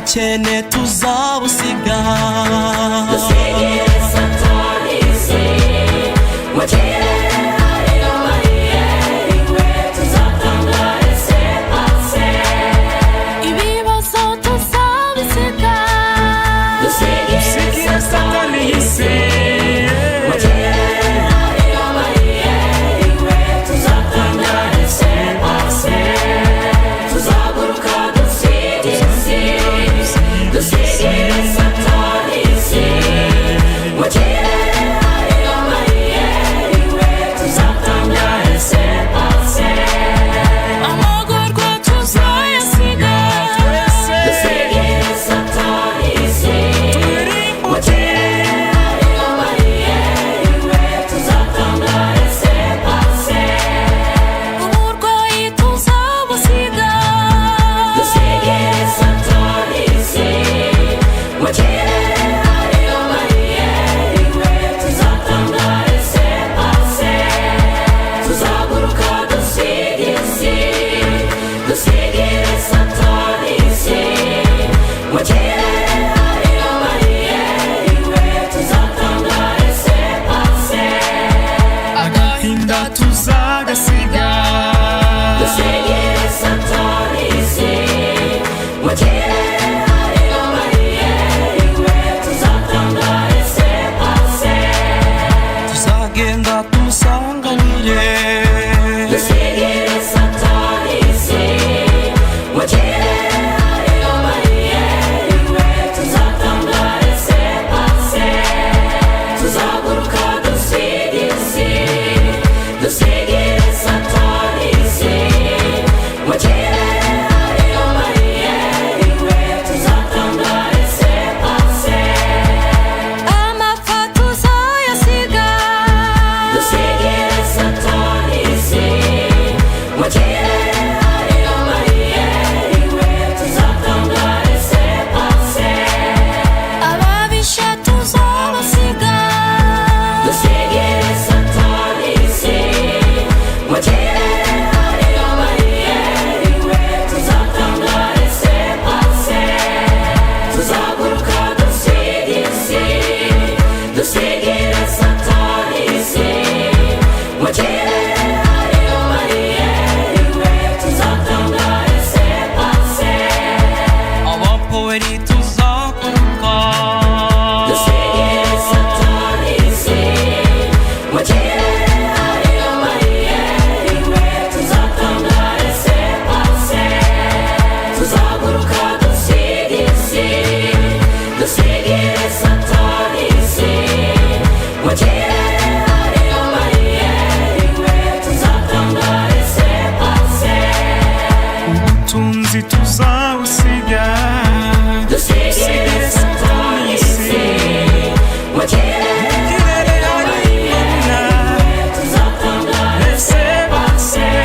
Ubukene tuzabusiga. Dusigire Satani isi, mu kirere hariyo bariyeri we, tuzatanga laissez-passer. Ibibazo tuzabisiga. Dusigire Dusigire Satani Satani isi, isi. Mu kirere hariyo bariyeri we, tuzatanga laissez-passer. Tuzaguruka dusige isi, dusigire Satani isi, mu kirere hariyo bariyeri we, tuzatanga laissez-passer. Amagorwa tuzayasiga. Dusigire Satani isi, mu kirere hariyo bariyeri we, tuzatanga laissez-passer. Uburwayi tuzabusiga. Dusigire Satani isi, mu kirere hariyo bariyeri we, tuzatanga laissez-passer. Tuzaguruka dusige isi, dusigire Satani isi, mu kirere hariyo bariyeri we, tuzatanga laissez-passer. Agahinda tuzagasiga. Dusigire Satani isi, mu kirere hariyo bariyeri we, tuzatanga laissez-passer. Tuzagenda tumusanganire. Dusigire Satani isi, mu kirere hariyo bariyeri we, tuzatanga laissez-passer. Tuzaguruka dusige isi, dusigire Satani isi, mu kirere hariyo bariyeri we, tuzatanga laissez-passer. Amapfa tuzayasiga. Dusigire Satani isi, mu kirere hariyo bariyeri we, tuzatanga laissez-passer. Ababisha tuzabasiga. Dusigire Satani isi, mu kirere hariyo bariyeri we, tuzatanga laissez-passer. Tuzaguruka dusige isi, dusigire Satani isi, mu kirere hariyo bariyeri we, tuzatanga laissez-passer. Abapoweri tuzaguruka. Dusigire Satani isi, mu kirere hariyo bariyeri we, tuzatanga laissez-passer. Tuzaguruka dusige isi, dusigire Satani isi, mu kirere hariyo bariyeri we, tuzatanga laissez-passer. Ubutunzi tuzabusiga. Dusigire Satani isi, mu kirere Kirere hari Imana. tuzatanga Laissez-passer.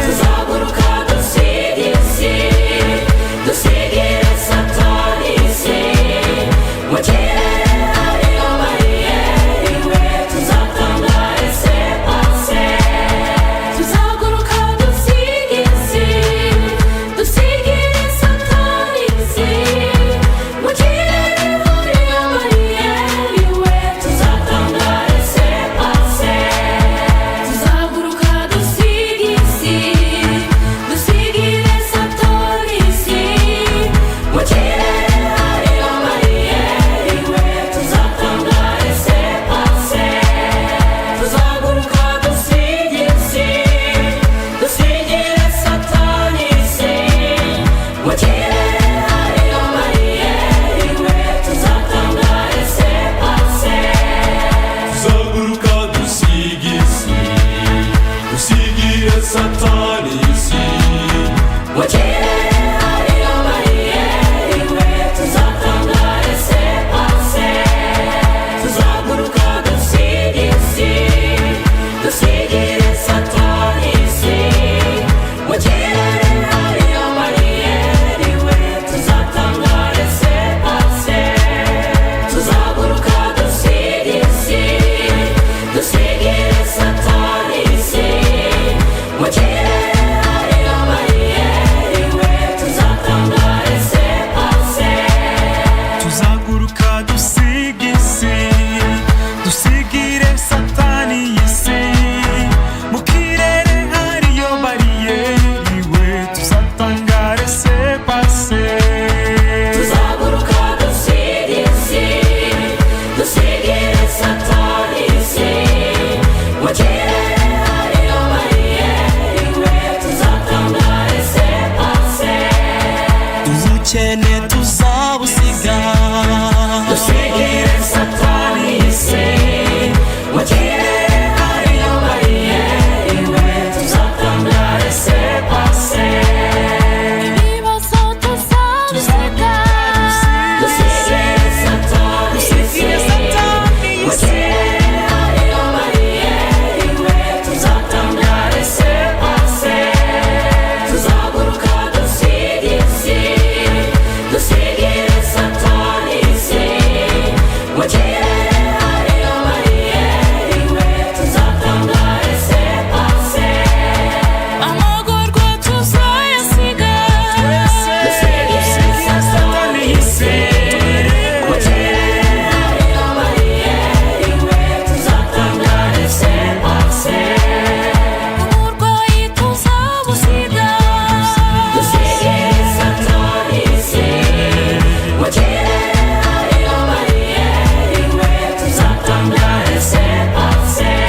Tuzaguruka dusige isi, dusigire Satani isi, mu kirere hariyo bariyeri we, tuzatanga laissez-passer. Tuzaguruka dusige isi, dusigire Satani Ubukene tuzabusiga. Dusigire Satani isi, mu kirere hariyo bariyeri we, tuzatanga laissez-passer. Ibibazo tuzabisiga. Dusigire Satani isi, mu kirere hariyo bariyeri we, tuzatanga laissez-passer. Tuzaguruka dusige isi, dusigire Satani isi, mu kirere hariyo bariyeri we, tuzatanga laissez-passer. Amagorwa tuzayasiga. Dusigire Satani isi, mu kirere hariyo bariyeri we, tuzatanga laissez-passer. Uburwayi tuzabusiga. Dusigire Satani isi, mu kirere hariyo bariyeri we, tuzatanga laissez-passer.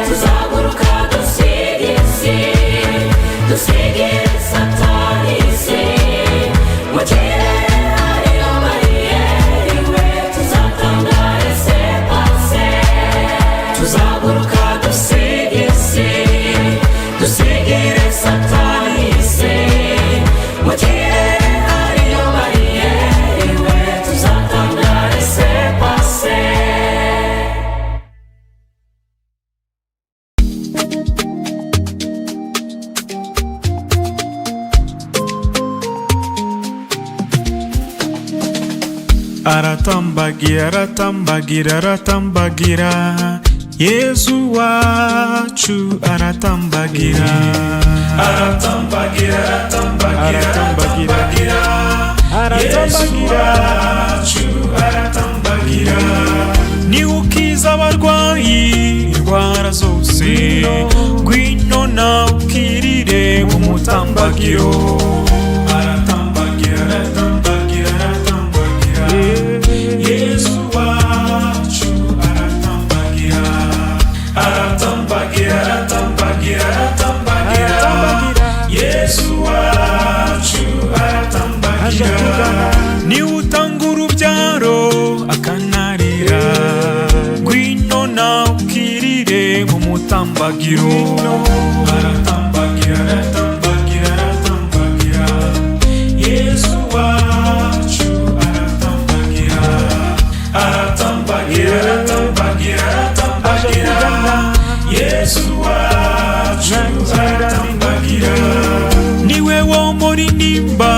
Tuzaguruka dusige isi, dusigire Satani isi, mu kirere hariyo bariyeri we, tuzatanga laissez-passer. Tuzaguruka dusige isi, dusigire Satani isi, mu kirere hariyo bariyeri we, tuzatanga laissez-passer. Aratambagira, aratambagira, aratambagira, Yezu wacu aratambagira. Aratambagira, aratambagira, aratambagira, Yezu wacu aratambagira. Niwe ukiza abarwayi indwara zose, ngwino nawe ukirire mu mutambagiro. Aratambagira, aratambagira, aratambagira, Yesu wacu aratambagira. Aratambagira, aratambagira, aratambagira, Yesu wacu aratambagira. Niwe utanga urubyaro akanarira, ngwino nawe ukirire mu mutambagiro. Aratambagira, aratambagira, aratambagira, Yesu wacu aratambagira. Aratambagira, aratambagira, aratambagira, Yesu wacu aratambagira. Niwe wo muri nimba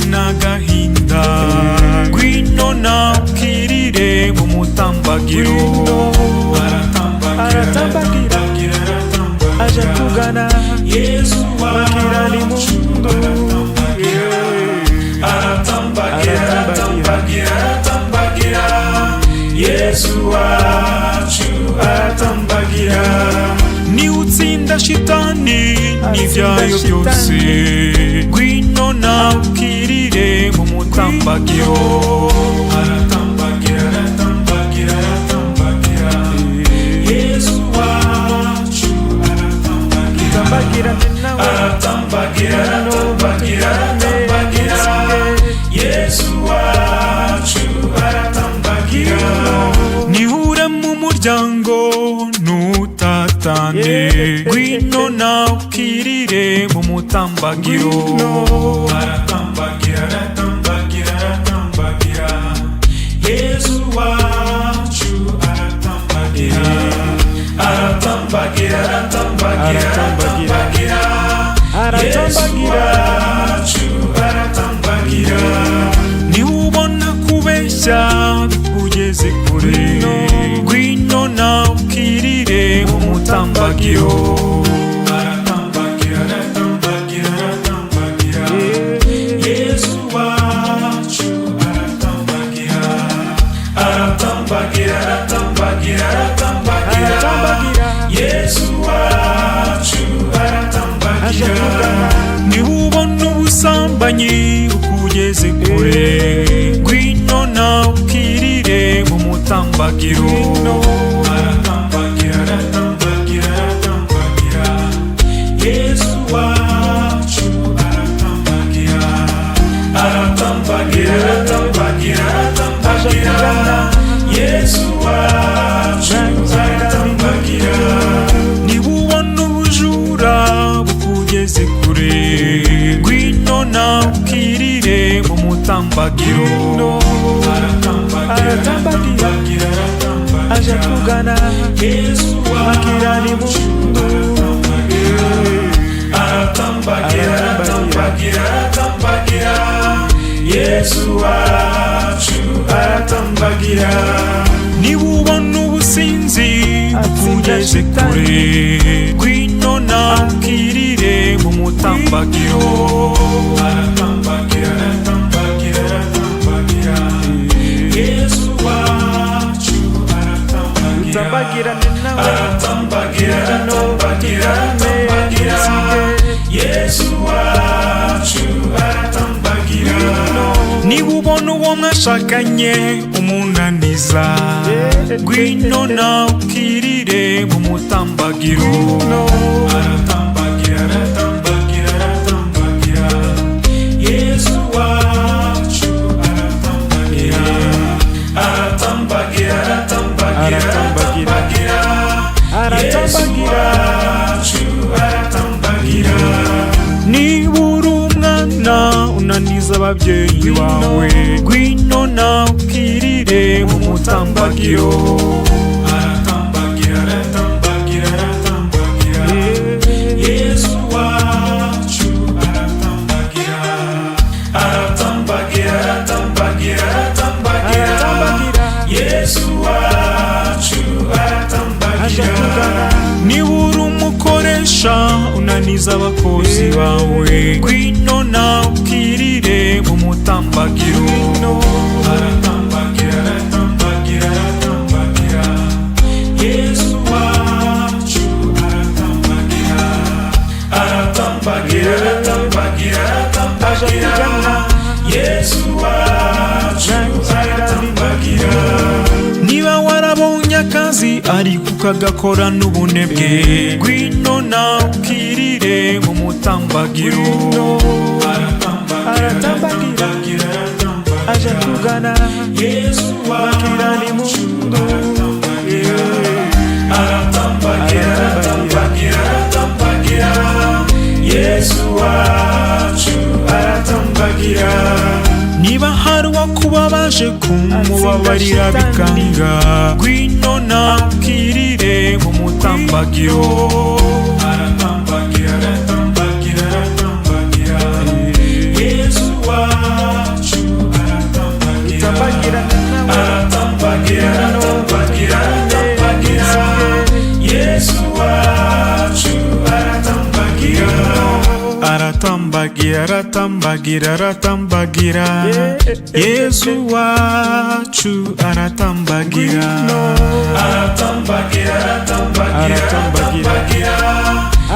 n'agahinda, ngwino nawe ukirire mu mutambagiro. Aratambagira, aratambagira, aratambagira, Yesu wacu aratambagira. Aratambagira, aratambagira, aratambagira, Yesu wacu aratambagira. Niwe utsinda shitani n'ibyayo byose, ngwino nawe ukirire mu mutambagiro. Aratambagira, aratambagira, aratambagira, Yesu wacu aratambagira. Aratambagira, aratambagira, aratambagira, Yesu wacu aratambagira. Nihure mu muryango ntutatane, ngwino nawe ukirire mu mutambagiro. Aratambagira, aratambagira, aratambagira, Yesu wacu aratambagira. Aratambagira, aratambagira, aratambagira, Yesu wacu aratambagira. Niwe ubona kubeshya ugeze kure, ngwino nawe ukirire mu mutambagiro. Aratambagira, aratambagira, aratambagira, Yesu wacu aratambagira. Aratambagira, aratambagira, aratambagira, Yesu wacu aratambagira. Niba ubona ubusambanyi ukugeze kure, ngwino nawe ukirire mu mutambagiro. Aratambagira, aratambagira, aratambagira, Yesu wacu aratambagira. Aratambagira, aratambagira, aratambagira. Yesu wacu aratambagira. Niba ubona ubujura bukugeze kure, ngwino nawe ukirire mu mutambagiro. Aratambagira, aratambagira, Aje aratambagira. atugana, Yesu akirana wacu impundu. Aratambagira, aratambagira, aratambagira. Yesu wacu aratambagira. Niba ubona ubusinzi bukugeze kure, ngwino nawe ukirire mu mutambagiro. Aratambagira, aratambagira, aratambagira. Yesu wacu aratambagira. Tambagirane nawe. Aratambagira, aratambagira, aratambagira. Yesu wacu aratambagira. Niba ubona uwo mwashakanye umunaniza, ngwino nawe ukirire mu mutambagiro. Aratambagira, aratambagira, aratambagira. Yesu wacu aratambagira. Aratambagira, aratambagira, Aratambagira. aratambagira. Yesu Aratambagira. wacu aratambagira. Niba uri umwana unaniza ababyeyi bawe, ngwino nawe ukirire mu mutambagiro. Aratambagira, aratambagira, aratambagira. Yesu wacu aratambagira. Aratambagira, aratambagira, aratambagira. Aratambagira. Yesu wacu aratambagira. Niba uri umukoresha unaniza abakozi bawe, ngwino nawe ukirire mu mutambagiro. Aratambagira, aratambagira, aratambagira. Yesu wacu aratambagira. Aratambagira, aratambagira, aratambagira. Yesu wacu aratambagira. Niba warabonye akazi ariko ukagakora n'ubunebwe, ngwino nawe ukirire mu mutambagiro. Aratambagira, Aratambagira. aratambagira, aratambagira. Aje atugana, Yesu akirana wacu impundu. aratambagira. Aratambagira, aratambagira, aratambagira. Yesu wacu aratambagira. Niba hari uwakubabaje kumubabarira bikanga, ngwino nawe ukirire mu mutambagiro. Aratambagira, aratambagira, aratambagira. Yesu wacu aratambagira. Aratambagira, aratambagira, aratambagira. Yesu wacu aratambagira. Aratambagira, aratambagira, aratambagira. Yesu wacu aratambagira. Aratambagira, aratambagira, Aratambagira.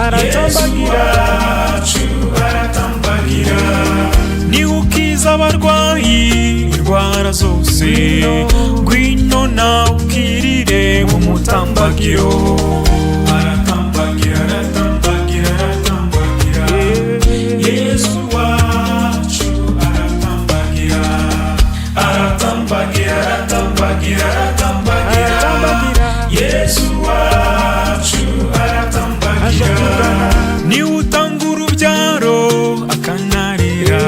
aratambagira. Yesu wacu aratambagira. Niba ukiza abarwayi indwara zose, ngwino nawe ukirire mu mutambagiro. Aratambagira, aratambagira, aratambagira. Yesu wacu aratambagira. Aratambagira, aratambagira, aratambagira. Yesu wacu aratambagira. Niba utanga urubyaro akanarira,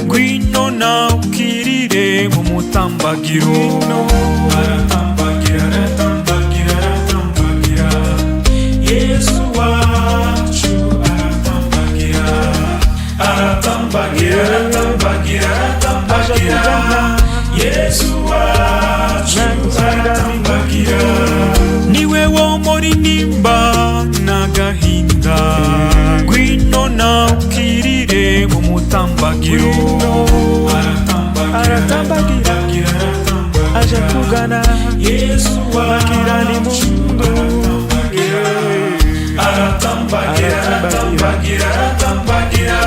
ngwino nawe ukirire mu mutambagiro. Aratambagira, aratambagira, aratambagira. Yesu wacu aratambagira. Aratambagira, aratambagira, aratambagira. Yesu wacu aratambagira. Niwe wo muri nimba n'agahinda, ngwino nawe ukirire mu mutambagiro. Aratambagira, Aratambagira. aratambagira, aratambagira. Aje atugana, Yesu akirana wacu impundu. aratambagira, aratambagira, aratambagira.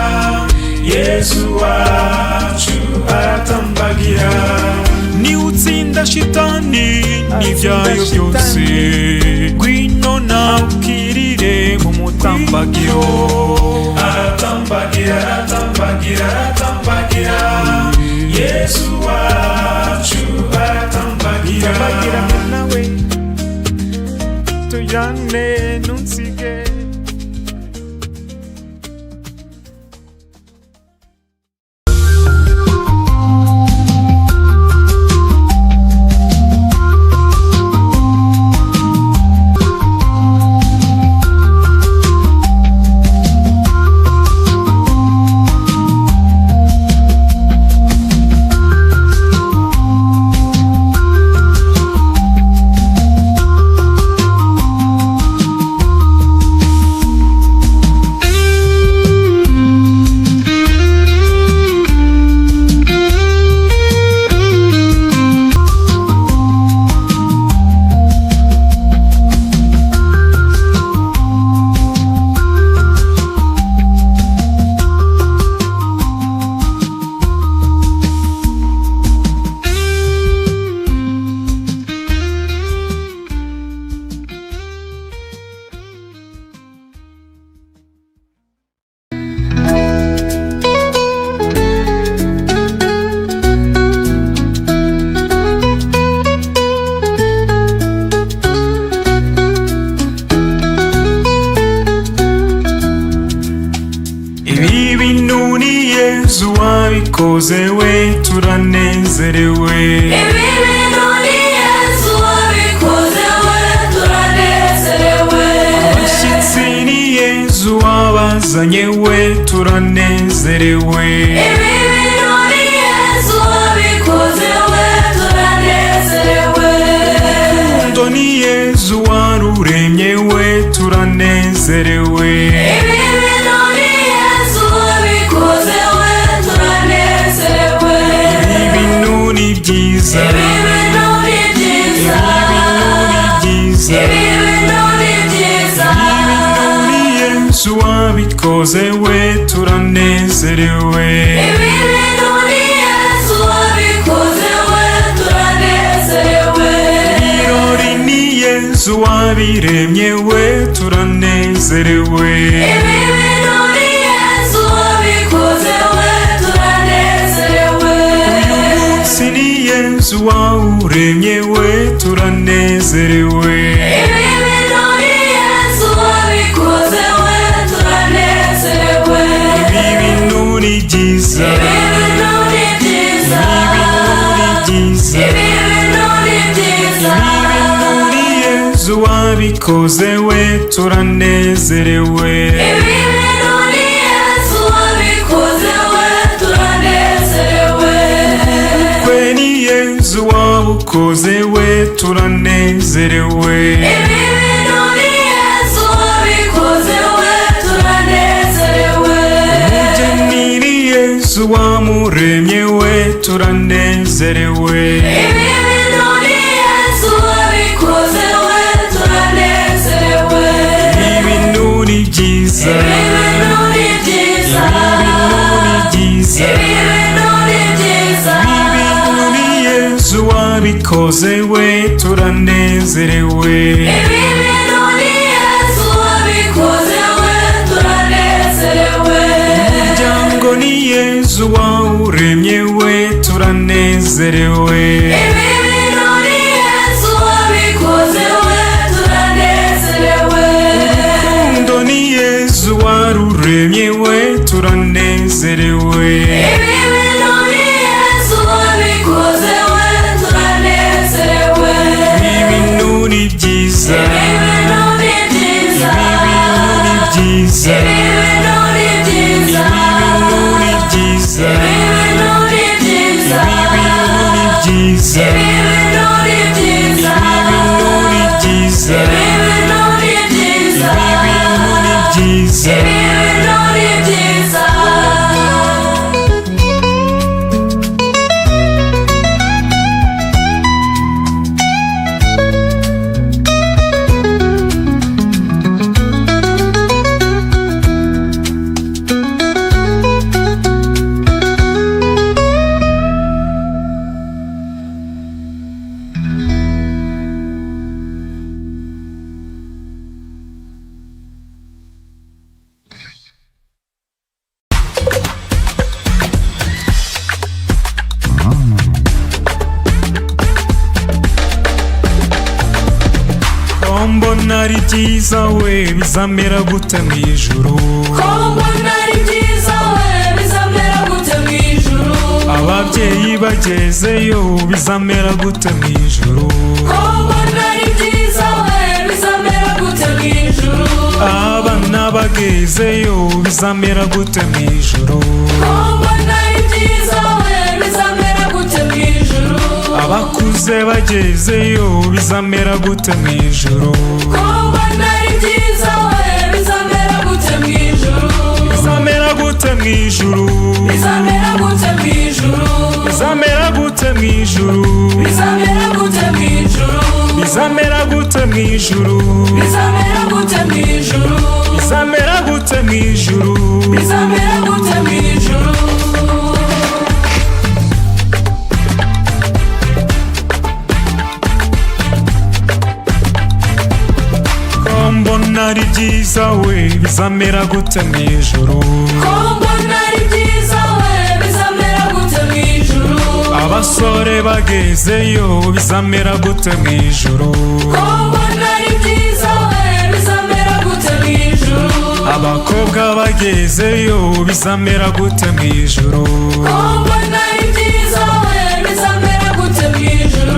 Yesu wacu aratambagira. Niwe utsinda shitani n'ibyayo byose, ngwino nawe ukirire mu mutambagiro. Aratambagira, aratambagira, aratambagira. Yezu wabikoze we, turanezerewe. Ibi bintu ni Yezu wabikoze we, turanezerewe. Abashyitsi ni Yezu wabazanye we, turanezerewe. Ibi bintu ni Yezu wabikoze we, turanezerewe. Urukundo ni Yezu waruremye we, turanezerewe. Ibi bintu ni Yezu wabikoze we, turanezerewe. Ibi bintu ni byiza. Ibi bintu ni byiza. Ibi bintu ni byiza. Ibi bintu ni byiza. Ibi bintu ni Yezu wabikoze we, turanezerewe. Ibi bintu ni Yezu wabikoze we, turanezerewe. Ibirori ni Yezu wabiremye we, turanezerewe. Ibi bintu ni Yezu wabikoze we, turanezerewe. Uyu munsi ni Yezu wawuremye we, turanezerewe. Ibi bintu ni Yezu wabikoze we, turanezerewe. Ibi bintu ni byiza. Ibi bintu ni byiza. Ibi bintu ni byiza. Ibi bintu ni byiza. Ibi bintu ni Yezu wabikoze we, turanezerewe. Ibi bintu ni Yezu wabikoze we, turanezerewe. Ubukwe ni Yezu wabukoze we, turanezerewe. Ibi bintu ni Yezu wabikoze we, turanezerewe. Umugeni ni Yezu wamuremye we, turanezerewe. Ibi bintu ni Yezu wabikoze we, turanezerewe. Ibi bintu ni byiza. Ibi bintu ni byiza. Ibi bintu ni byiza. Ibi bintu ni byiza. Ibi bintu ni Yezu wabikoze we, turanezerewe. Ibi bintu ni Yezu wabikoze we, turanezerewe. Umuryango ni Yezu wawuremye we, turanezerewe. Ibi bintu ni Yezu wabikoze we, turanezerewe. Urukundo ni Yezu waruremye we, turanezerewe. Ibi bintu ni Yezu wabikoze we, turanezerewe. Ibi bintu ni byiza. Ibi bintu ni byiza. Ibi bintu ni byiza. Ibi bintu ni byiza. Ibi bintu ni byiza. Ibi bintu ni byiza. Ibi bintu ni byiza. Ibi bintu ni byiza. Ibi bintu ni byiza. Ibi bintu ni byiza. Ibi bintu ni byiza. Ibi bintu ni byiza. Ko mbona ari byiza we, bizamera gute mu ijuru? Ko mbona ari byiza we, bizamera gute mu ijuru? Ababyeyi bagezeyo, bizamera gute mu ijuru? Ko mbona ari byiza we, bizamera gute mu ijuru? Abana bagezeyo, bizamera gute mu ijuru? Ko mbona ari byiza we, bizamera gute mu ijuru? Abakuze bagezeyo, bizamera gute mu ijuru? Ko mbona ari byiza we, bizamera gute mu ijuru? Bizamera gute mu ijuru? Bizamera gute mu ijuru? Bizamera gute mu ijuru? Bizamera gute mu ijuru? Bizamera gute mu ijuru? Bizamera gute mu ijuru? Bizamera gute mu ijuru? Bizamera gute mu ijuru? Ko mbona ari byiza we, bizamera gute mu ijuru? Ko mbona ari byiza we, bizamera gute mu ijuru? Abasore bagezeyo, bizamera gute mu ijuru? Ko mbona ari byiza we, bizamera gute mu ijuru? Abakobwa bagezeyo bizamera gute mu ijuru? Ko mbona ari byiza we, bizamera gute mu ijuru?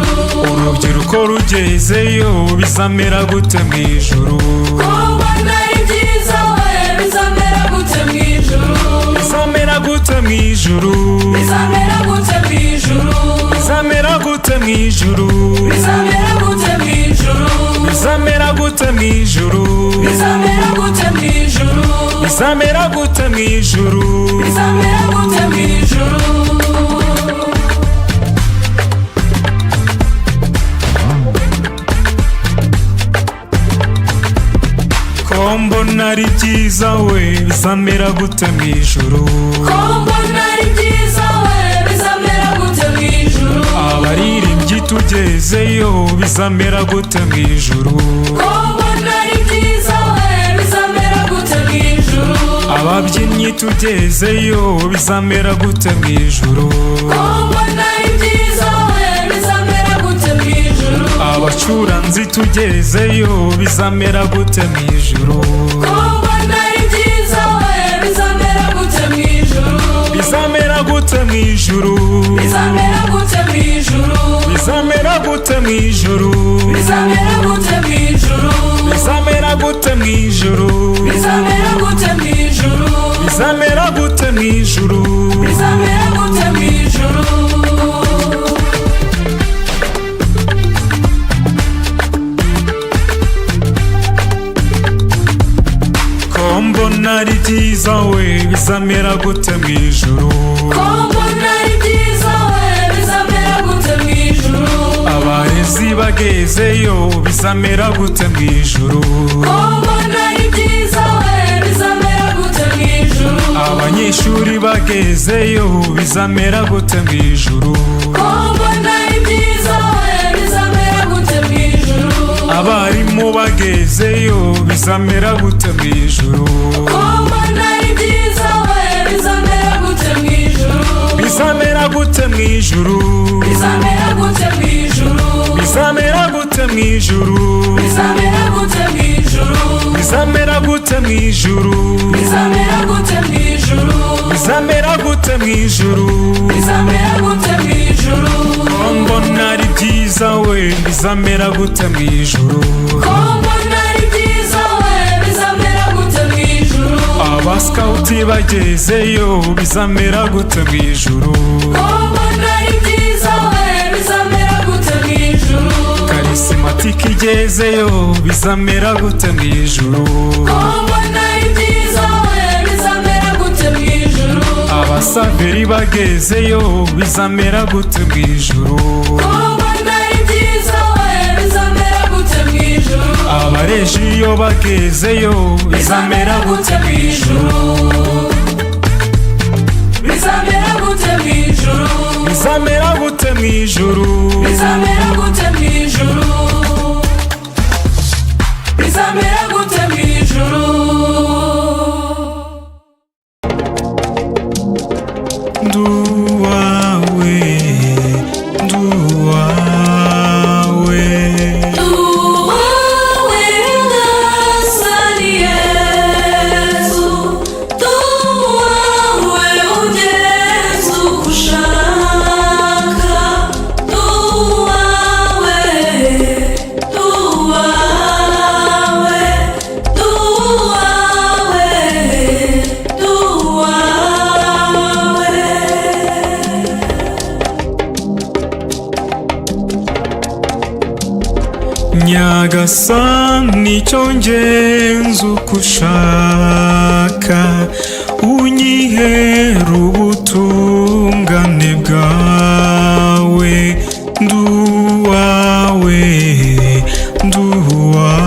Urubyiruko rugezeyo bizamera gute mu ijuru? Ko mbona ari byiza we, bizamera gute mu ijuru? Bizamera gute mu ijuru? Bizamera gute mu ijuru? Bizamera gute mu ijuru? Bizamera gute mu ijuru? Bizamera gute mu ijuru? Bizamera gute mu ijuru? Bizamera gute mu ijuru? Bizamera gute mu ijuru? Ko mbona ari byiza we, bizamera gute mu ijuru? Ko mbona ari byiza we, bizamera gute mu ijuru? Abaririmbyi tugezeyo bizamera gute mu ijuru? Ko mbona ari byiza we, bizamera gute mu ijuru? Ababyinnyi tugezeyo bizamera gute mu ijuru? Ko mbona ari byiza we, bizamera gute mu ijuru? Abacuranzi tugezeyo bizamera gute mu ijuru? Ko mbona ari byiza we, bizamera gute mu ijuru? Bizamera gute mu ijuru? Bizamera gute mu ijuru? Bizamera gute mu ijuru? Bizamera gute mu ijuru? Bizamera gute mu ijuru? Bizamera gute mu ijuru? Bizamera gute mu ijuru? Bizamera gute mu ijuru? Ko mbona ari byiza we, bizamera gute mu ijuru? Ko mbona ari byiza we, bizamera gute mu ijuru? Abarezi bagezeyo bizamera gute mu ijuru? Ko mbona ari byiza we, bizamera gute mu ijuru? Abanyeshuri bagezeyo bizamera gute mu ijuru? Ko mbona ari byiza we, bizamera gute mu ijuru? Abarimu bagezeyo bizamera gute mu ijuru? Ko mbona ari byiza we, bizamera gute mu ijuru? Bizamera gute mu ijuru? Bizamera gute mu ijuru? Bizamera gute mu ijuru? Bizamera gute mu ijuru? Bizamera gute mu ijuru? Bizamera gute mu ijuru? Bizamera gute mu ijuru? Bizamera gute mu ijuru? Ko mbona ari byiza we, bizamera gute mu ijuru? Ko mbona ari byiza we, bizamera gute mu ijuru? Abasikawuti bagezeyo bizamera gute mu ijuru? Ko mbona ari byiza we, bizamera gute mu ijuru? Karisimatike igezeyo bizamera gute mu ijuru? Ko mbona ari byiza we, bizamera gute mu ijuru? Abasaveri bagezeyo bizamera gute mu ijuru? Ko mbona ari byiza we, bizamera gute mu ijuru? Abarejiyo bagezeyo bizamera gute mu ijuru? Bizamera gute mu ijuru? Bizamera gute mu ijuru? Bizamera gute mu ijuru? Bizamera gute mu ijuru? Nduwawe, nduwawe. Tuwawe Nyagasani Yezu, tuwawe ugenza uko ushaka, tuwawe, tuwawe, tuwawe, tuwawe. Nyagasani cyo ngenza uko ushaka, unyihera ubutungane bwawe, nduwawe, nduwawe,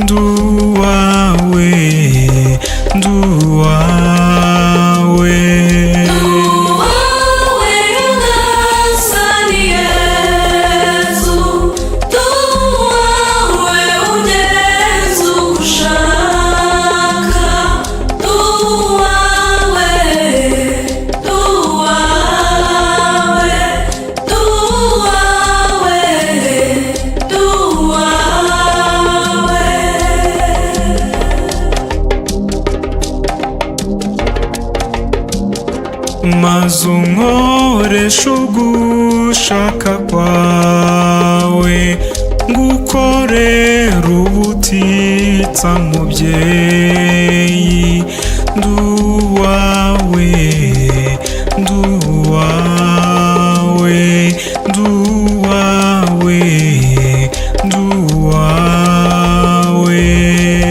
nduwawe, nduwawe. Tuwawe Nyagasani Yezu, tuwawe ugenza uko ushaka, tuwawe. Maze unkoreshe ugushaka kwawe, ngukorera ubutitsa mubyeyi. Nduwawe, nduwawe, nduwawe, nduwawe.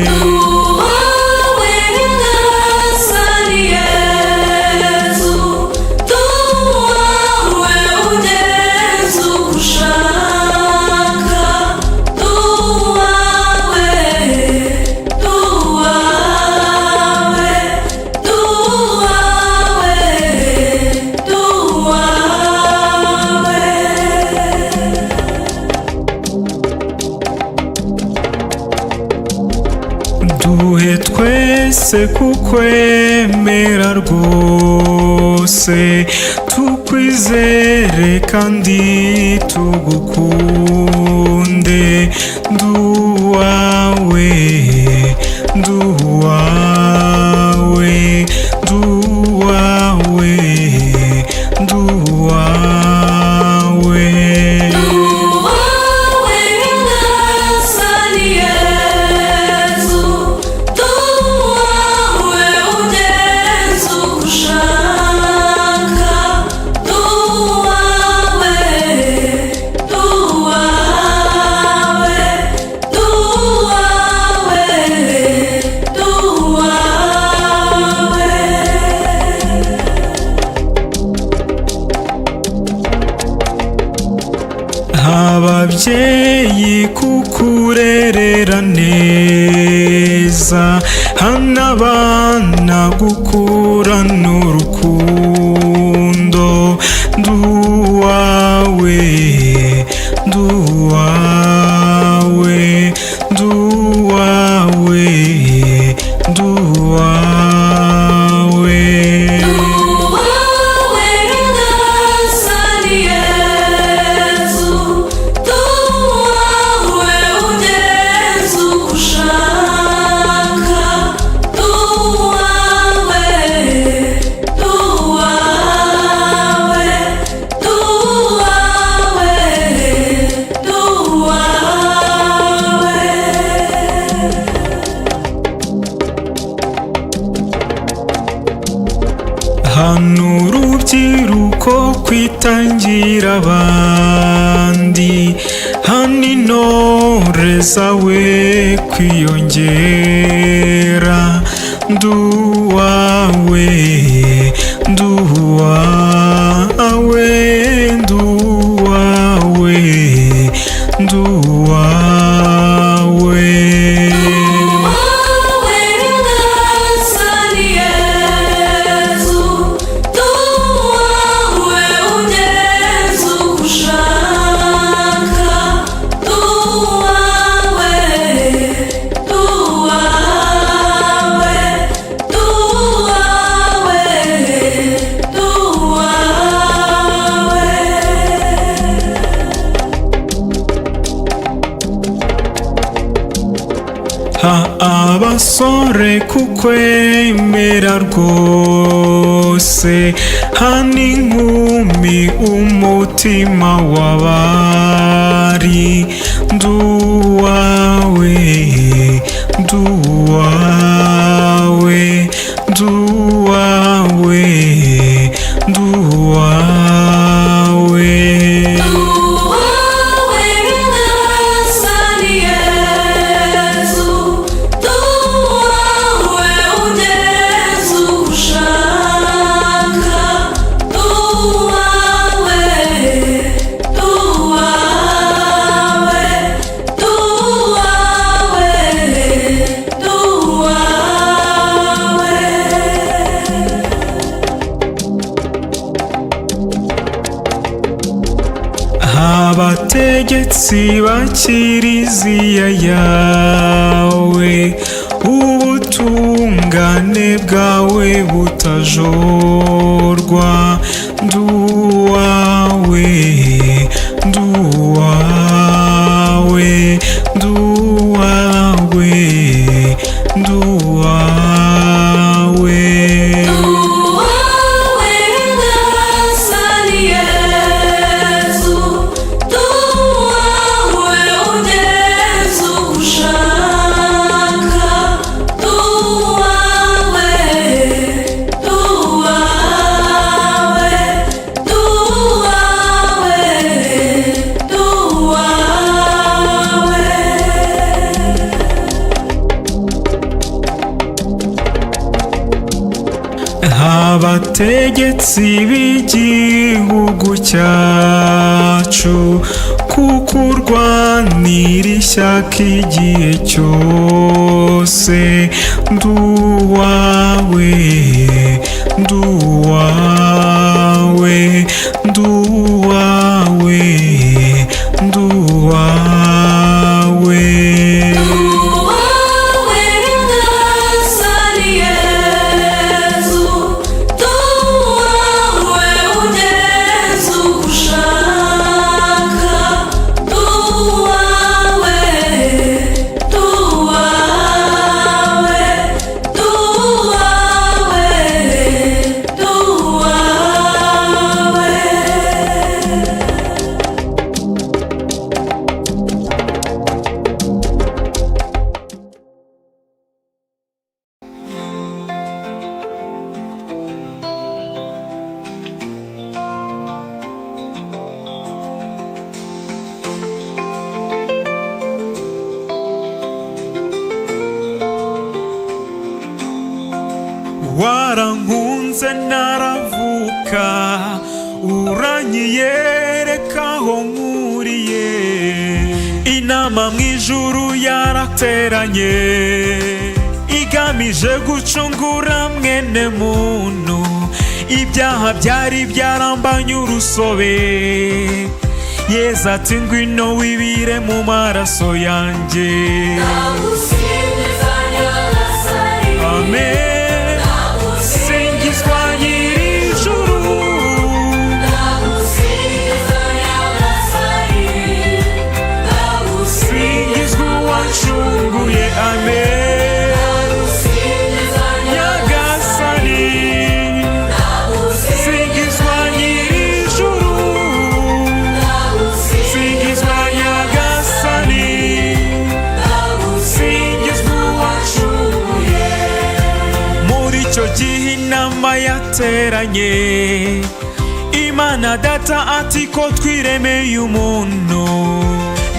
Duwawe Nyagasani Yezu, duwawe ugenza uko ushaka, duwawe, duwawe, duwawe, duwawe. Duhe twese kukwemera rwose, tukwizere kandi tugukunde. Nduwawe, nduwawe, nduwawe, nduwawe. Duwawe Nyagasani Yezu, duwawe ugenza uko ushaka, duwawe, duwawe, duwawe, duwawe. Ababyeyi kukurerera neza, hano abana gukurana urukundo. Nduwawe, nduwawe, nduwawe, nduwawe. Duwawe Nyagasani Yezu, duwawe ugenza uko ushaka, duwawe, duwawe, duwawe, duwawe. Hano urubyiruko kwitangira abandi, hano intore zawe kwiyongera. Nduwawe, nduwawe, nduwawe, nduwawe. Duwawe Nyagasani Yezu, duwawe ugenza uko ushaka, duwawe, duwawe, duwawe, duwawe. Ha abasore kukwemera rwose, hano inkumi umutima w'abari. Nduwawe, nduwawe, nduwawe, nduwawe. Duwawe Nyagasani Yezu, duwawe ugenza uko ushaka, duwawe, duwawe, duwawe, duwawe. Abategetsi ba kiliziya yawe, ubutungane bwawe butajorwa. Nduwawe, nduwawe, nduwawe, nduwawe. Duwawe Abategetsi b'igihugu cyacu, kuko urwanira ishyaka igihe cyose. Nduwawe, nduwawe, nduwawe, nduwawe. Duwawe Nyagasani Yezu, duwawe ugenza uko ushaka, duwawe, duwawe, duwawe, duwawe. Warankunze naravuka, uranyiyereka aho nkuriye. Inama mu ijuru yarateranye, igamije gucungura mwene muntu. Ibyaha byari byarambanye urusobe. Yezu ati: "Ngwino wibire mu maraso yanjye." Ndagusingiza Nyagasani. Amen. Singizwa nyir'ijuru. Ndagusingiza Nyagasani, Singizwa uwancunguye. Amen. ndagusingiza. Nyagasani, singizwa nyir'ijuru. Singizwa Nyagasani, singizwa uwancunguye. Muri icyo gihe inama yateranye, Imana Data ati: "Ko twiremeye umuntu,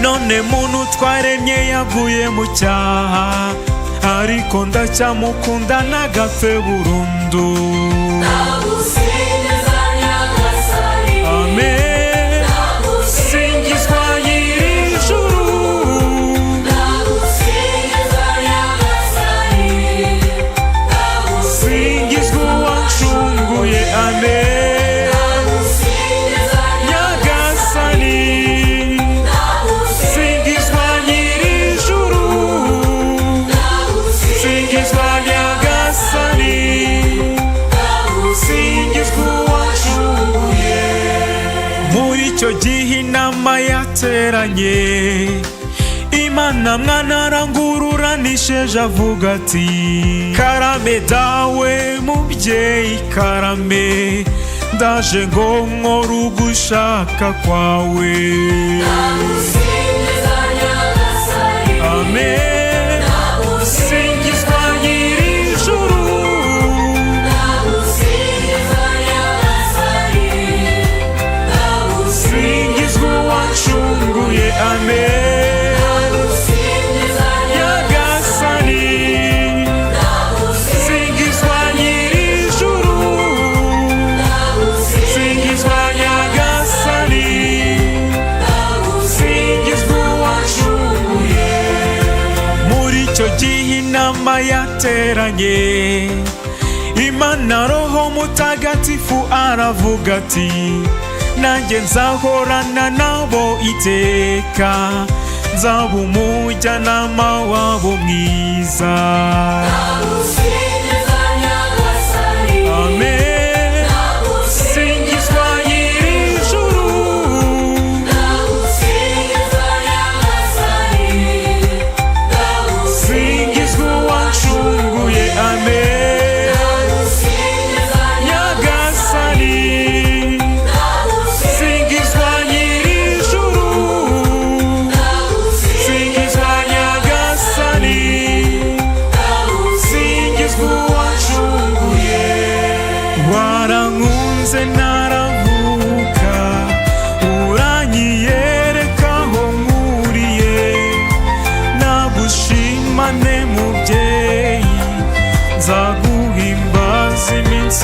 none muntu twaremye yaguye mu cyaha, ariko ndacyamukunda nagapfe burundu." Ndagusingiza Nyagasani. Amen. Singizwa nyir'ijuru. Ndagusingiza Nyagasani, Singizwa uwancunguye. Amen. ndagusingiza. Nyagasani, singizwa nyir'ijuru. Singizwa Nyagasani, singizwa uwancunguye. Muri icyo gihe inama yateranye, Imana Mwana arangururanishije avuga ati: "Karame Dawe, mubyeyi karame, ndaje ngo nkore ugushaka kwawe." Ndagusingiza Nyagasani. Amen. Singizwa nyir'ijuru. Ndagusingiza Nyagasani, Singizwa uwancunguye. Amen. ndagusingiza. Nyagasani, singizwa nyir'ijuru. Singizwa Nyagasani, singizwa uwancunguye. Muri icyo gihe inama yateranye, Imana Roho Mutagatifu aravuga ati: "Nanjye nzahorana nabo iteka, nzaba umujyanama wabo mwiza." Ndagusingiza Nyagasani. Amen. Singizwa nyir'ijuru. Ndagusingiza Nyagasani, Singizwa uwancunguye. Amen. ndagusingiza. Nyagasani, singizwa nyir'ijuru. Singizwa Nyagasani, singizwa uwancunguye. Warankunze naravuka, uranyiyereka aho nkuriye. Nagushimane mubyeyi, nzaguhimbaza iminsi.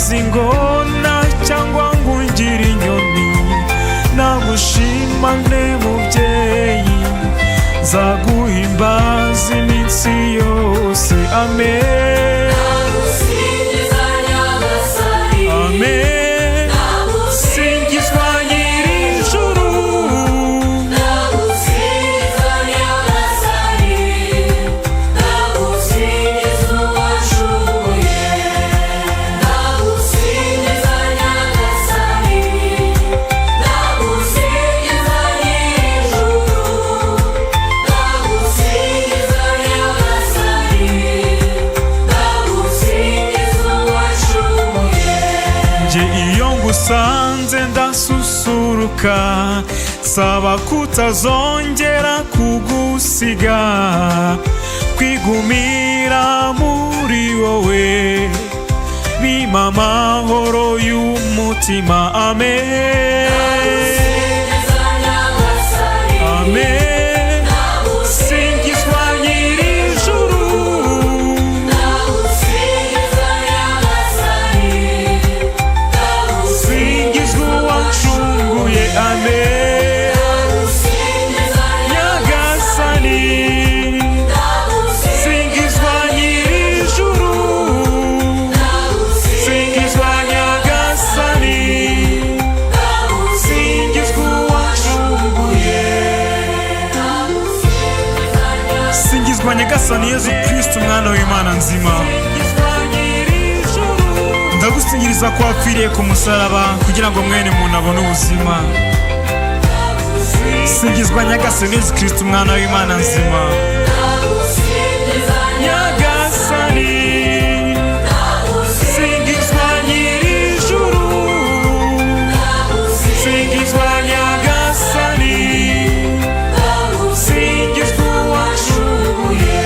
Utangize ingona cyangwa ngo ungire inyoni, nagushima nte mubyeyi? Nzaguhimbaza iminsi yose. Amen. Ndagusingiza Nyagasani. Amen. Singizwa nyir'ijuru. Ndagusingiza Nyagasani, ndagusingiza uwashuye. Ndagusingiza Nyagasani, ndagusingiza nyir'ijuru. Ndagusingiza Nyagasani, ndagusingiza uwashuye. Njye iyo ngusanze ndasusuruka, saba kutazongera kugusiga, kwigumira muri wowe bimpa amahoro y'umutima. Amen. Ndagusingiza Nyagasani. Amen. Singizwa nyir'ijuru. Ndagusingiza Nyagasani, Singizwa uwancunguye. Amen. ndagusingiza. Nyagasani, singizwa nyir'ijuru, singizwa Nyagasani, singizwa uwancunguye. Singizwa Nyagasani Yezu Kristo, umwana w'Imana nzima. Ndagusingiriza ko wapfiriye ku musaraba kugira ngo mwene muntu abone ubuzima. Singizwa Nyagasani Yezu Kristo, umwana w'Imana nzima. Ndagusingiza. Nyagasani, singizwa nyir'ijuru, singizwa Nyagasani, singizwa uwancunguye.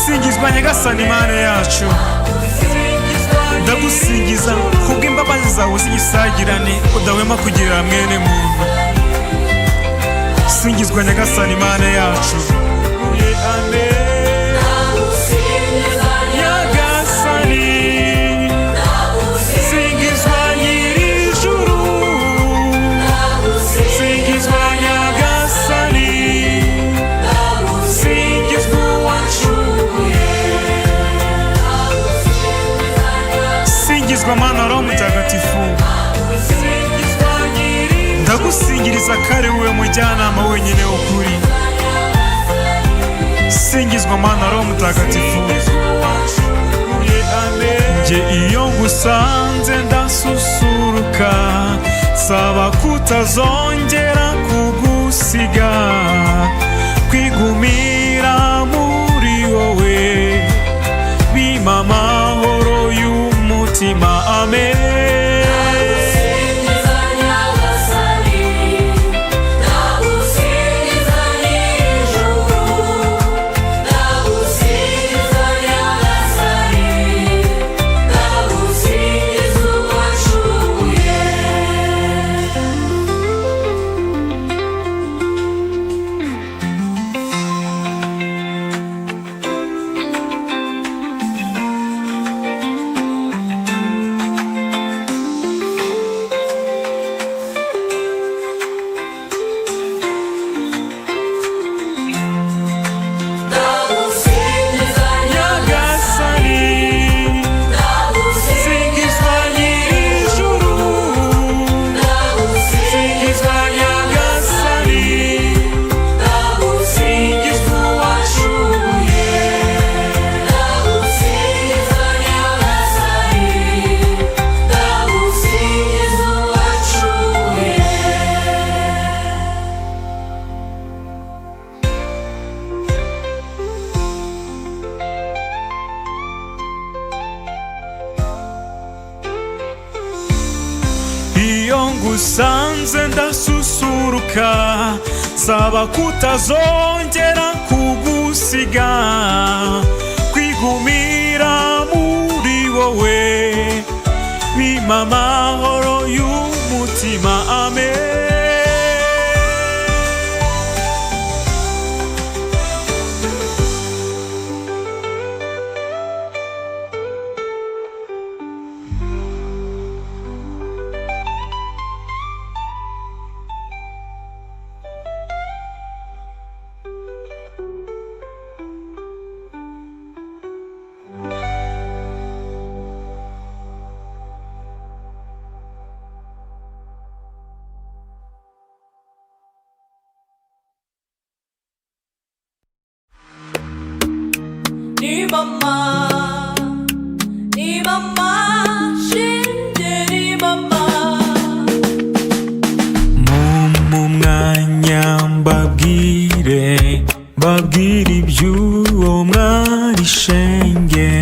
Singizwa Nyagasani Imana yacu. Ndagusingiza kubw'imbabazi zawe z'igisagirane udahwema kugirira mwene muntu. Singizwa Nyagasani Imana yacu. Ndagusingiza. Nyagasani, singizwa nyir'ijuru, singizwa Nyagasani, singizwa uwancunguye. Singizwa Mana Roho Mutagatifu. Ndagusingiriza ko ari wowe mujyanama wenyine w'ukuri. Singizwa Mana Roho Mutagatifu. Njye iyo ngusanze ndasusuruka, saba kutazongera kugusiga, kwigumira muri wowe bimpa amahoro y'umutima. Amen. Ndagusingiza Nyagasani, ndagusingiza nyir'ijuru, ndagusingiza Nyagasani, ndagusingiza uwancunguye. Ndagusingiza. Nyagasani, singizwa nyir'ijuru, singizwa Nyagasani, Ndagusingiza uwancunguye. Ndagusingiza Nyagasani, ndagusingiza uwancunguye. Iyo ngusanze ndasusuruka, saba kutazongera kugusiga, kwigumira muri wowe bimpa amahoro y'umutima. Amen. Ni mama, ni mama, shenge ni mama. Mu mwanya mbabwire, mbabwire iby'uwo mwari shenge.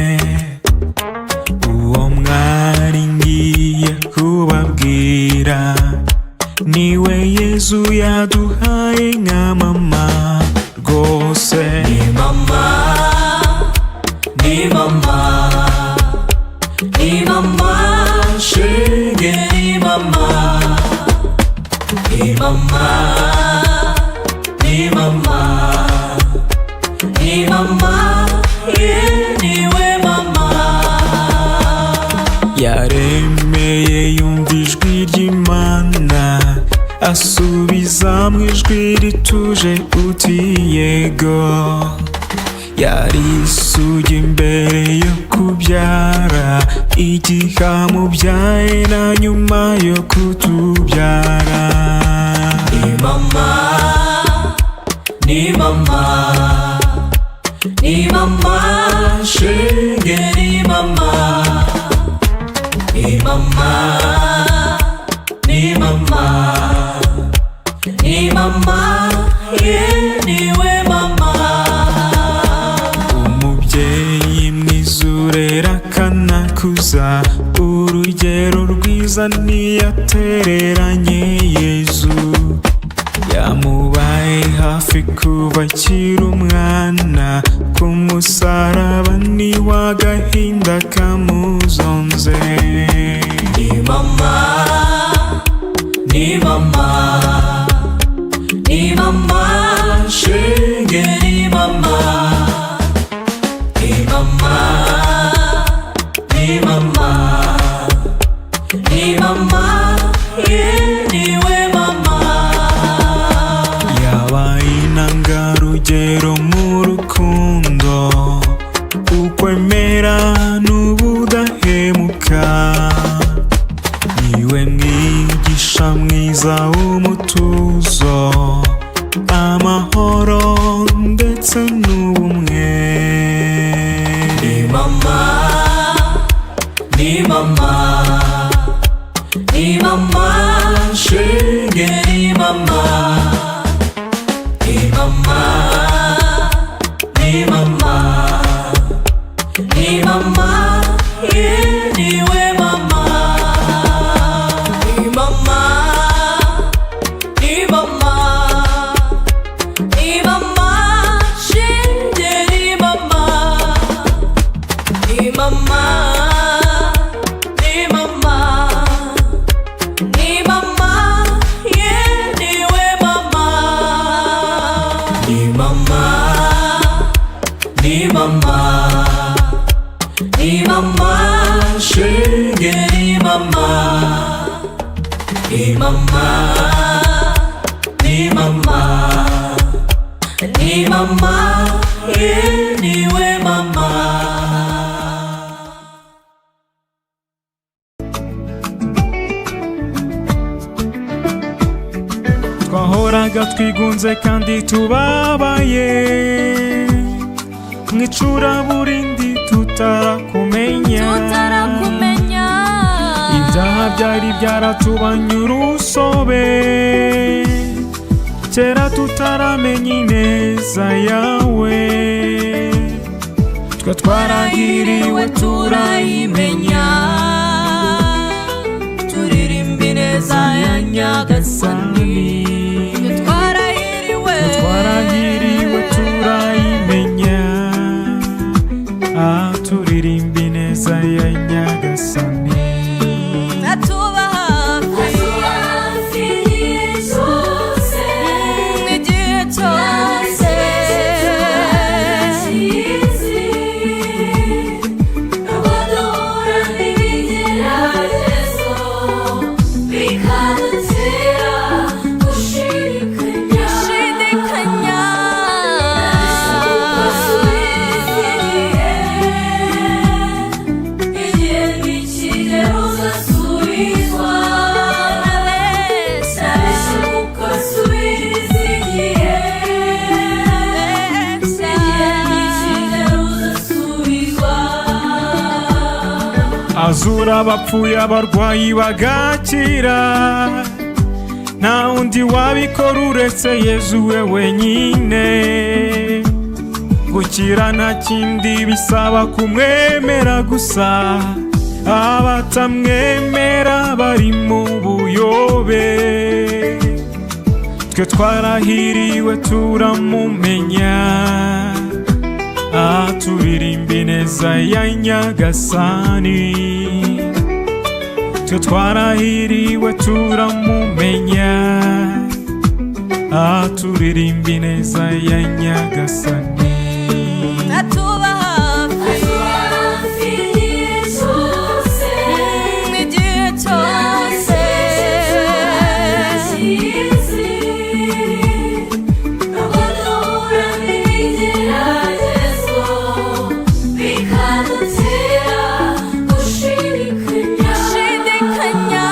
Uwo mwari ngiye kubabwira niwe Yezu yaduhaye nka mama rwose. Ni mama, ni mama, ni mama, shenge ni mama. Ni mama, ni mama, ni mama, ye niwe mama. Yaremeye yumva ijwi ry'Imana, asubiza mu ijwi rituje uti yego. Yari isugi imbere yo kubyara, igihe amubyaye na nyuma yo kutubyara. Ni mama, ni mama, ni mama, shenge ni mama. Ni mama, ni mama, ni mama, ye niwe mama. Umubyeyi mwiza urera akanakuza, urugero rwiza ntiyatereranye Yezu. Yamubaye hafi kuva akiri umwana, ku musaraba niwe agahinda kamuzonze. Ni mama, ni mama, ni mama, shenge ni mama. Ni mama, ni mama, ni mama, ye niwe mama. Yabaye intangarugero mu rukundo, ukwemera n'ubudahemuka. Niwe mwigisha mwiza w'umutuzo, amahoro ndetse n'ubumwe. Ni mama, ni mama, ni mama, shenge ni mama. Ni mama, ni mama, ni mama, ye niwe mama. Ni mama, ni mama, ni mama, shenge ni mama. Ni mama, ni mama, ni mama, ye niwe mama. Ni mama, ni mama, ni mama, shenge ni mama. Ni mama, ni mama, ni mama, ye niwe mama. Twahoraga twigunze kandi tubabaye, mu icuraburindi tutarakumenya. Tutarakumenya. Ibyaha byari byaratubanye urusobe kera, tutaramenya ineza yawe. Twe twarahiriwe turayimenya, turirimba ineza ya Nyagasani. Twarahiriwe. Twarahiriwe turayimenya, ah, turirimba ineza ya Nyagasani. Atuba hafi igihe cyose. Azura abapfuye, abarwayi bagakira. Nta wundi wabikora uretse Yezu we wenyine. Gukira nta kindi bisaba, kumwemera gusa. Abatamwemera bari mu buyobe. Twe twarahiriwe, turamumenya, aturirimba ineza ya Nyagasani. Twe twarahiriwe, turamumenya, aturirimba ineza ya Nyagasani. Atuba hafi igihe cyose. Gushidikanya.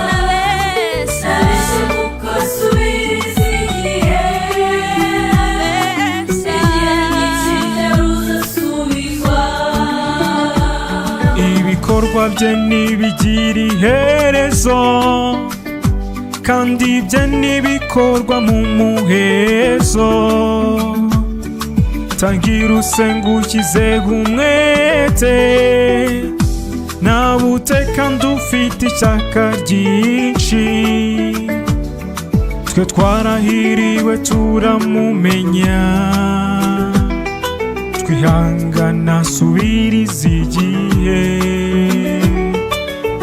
Nabeshya. Ibikorwa bye ntibigira iherezo, kandi ibye ntibikorwa mu muhezo. Tangira usenga ushyize umwete, nawe kandi ufite ishyaka ryinshi. Twe twarahiriwe, turamumenya, twihangana subiriza igihe.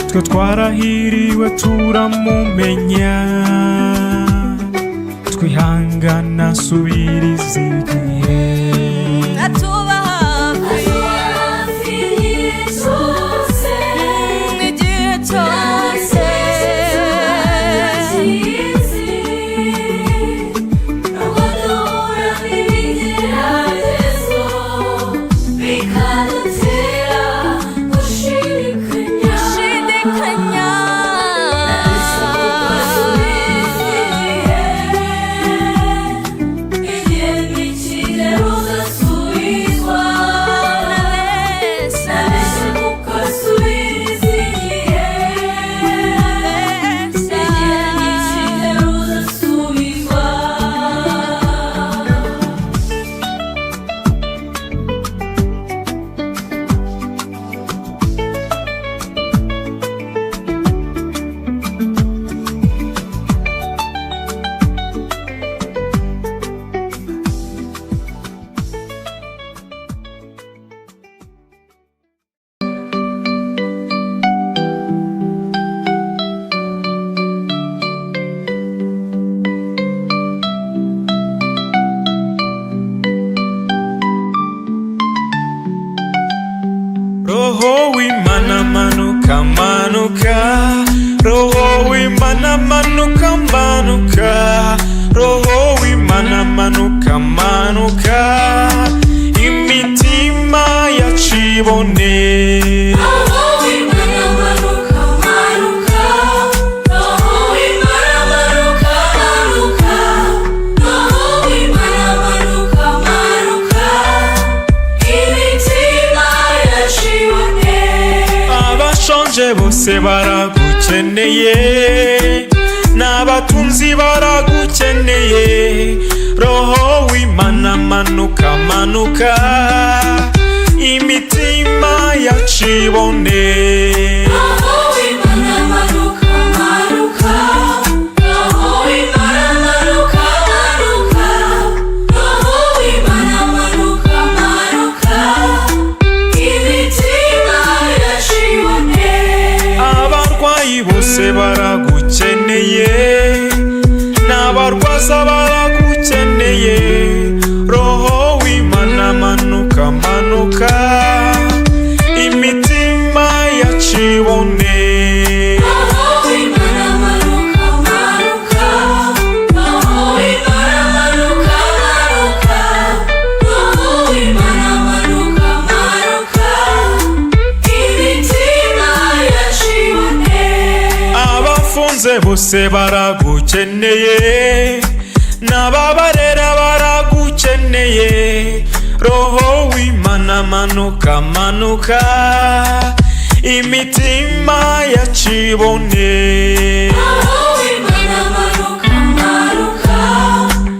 Twe twarahiriwe, turamumenya, twihangana subiriza igihe. Atuba hafi igihe cyose. Gushidikanya. Nabeshya. Nabeshya. Roho w'Imana manuka, manuka. Roho w'Imana manuka, manuka. Roho w'Imana manuka, manuka, imitima yacibone. Abashonje bose baragukeneye, n'abatunzi baragukeneye. Roho w'Imana manuka, manuka, imitima yacibone. Abarwayi bose baragukeneye, n'abarwaza baragukeneye. Roho w'Imana manuka, manuka, imitima Abagutunze bose baragukeneye, n'ababarera baragukeneye. Roho w'Imana manuka, manuka, imitima yacibone. Roho w'Imana manuka, manuka.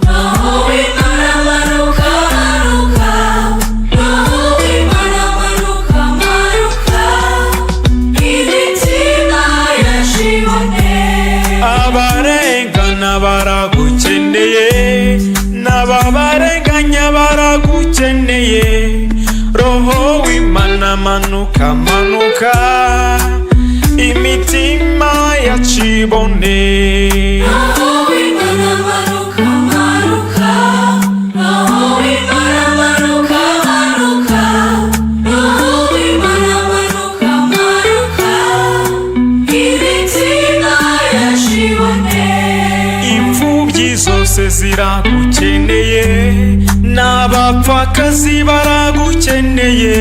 Roho w'Imana manuka, manuka. Roho w'Imana manuka, manuka. Imitima yacibone. Abarengana baragukeneye, n'ababarenganya baragukeneye. Roho w'Imana manuka, manuka, imitima yacibone. Roho w'Imana manuka, manuka. Roho w'Imana manuka, manuka. Roho w'Imana manuka, manuka. Imitima yacibone. Imfubyi zose ziragukeneye, n'abapfakazi baragukeneye.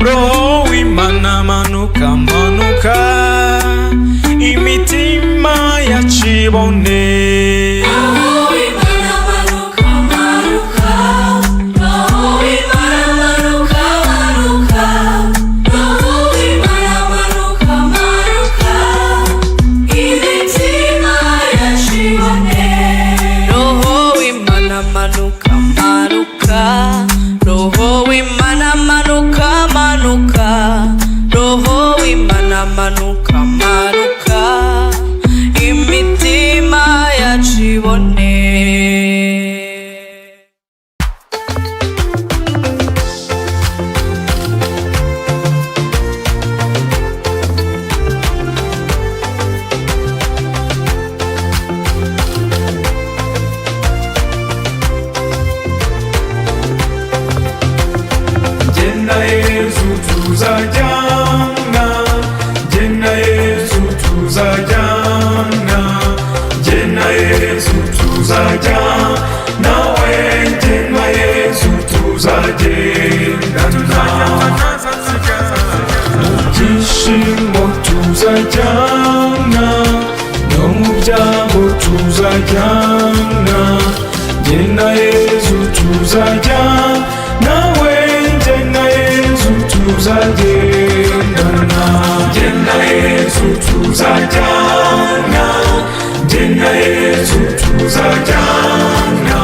Roho w'Imana manuka, manuka, imitima yacibone. Roho w'Imana manuka, manuka. Roho w'Imana manuka, manuka. Roho w'Imana manuka, manuka. Imitima yacibone. Roho w'Imana manuka, manuka. Roho w'Imana manuka, manuka. Roho w'Imana manuka, manuka. Imitima yacibone. Jye na Yesu tuzajyana, jye na Yesu tuzajyana, jye na Yesu tuzajyana we, jye na Yesu tuzagendana. Mu byishimo tuzajyana, no mu byago tuzajyana, jye na Yesu tuzajyana we, jye na Yesu tuzagendana. Jye na Yesu tuzajyana, jye na Yesu tuzajyana,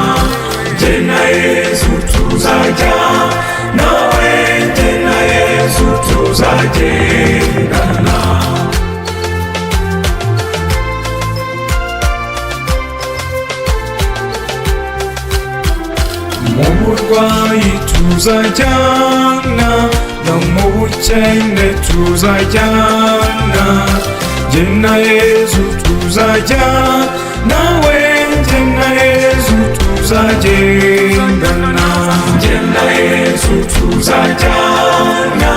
jye na Yesu tuzajyana we, jye na Yesu tuzagendana. Mu burwayi tuzajyana, no mu bukene tuzajyana, jye na Yesu tuzajyana we, jye na Yesu tuzagendana. Jye na Yesu tuzajyana,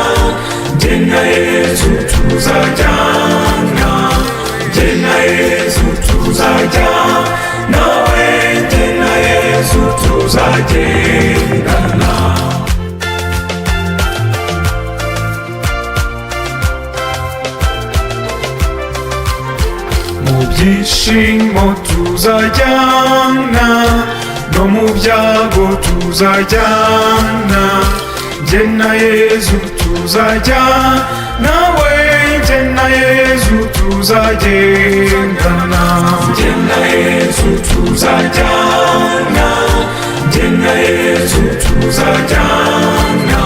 jye na Yesu tuzajyana, jye na Yesu tuzajyana we, jye na Yesu tuzagendana. Mu byishimo tuzajyana, no mu byago tuzajyana, jye na Yesu tuzajyana we, jye na Yesu tuzagendana. Jye na Yesu tuzajyana, jye na Yesu tuzajyana,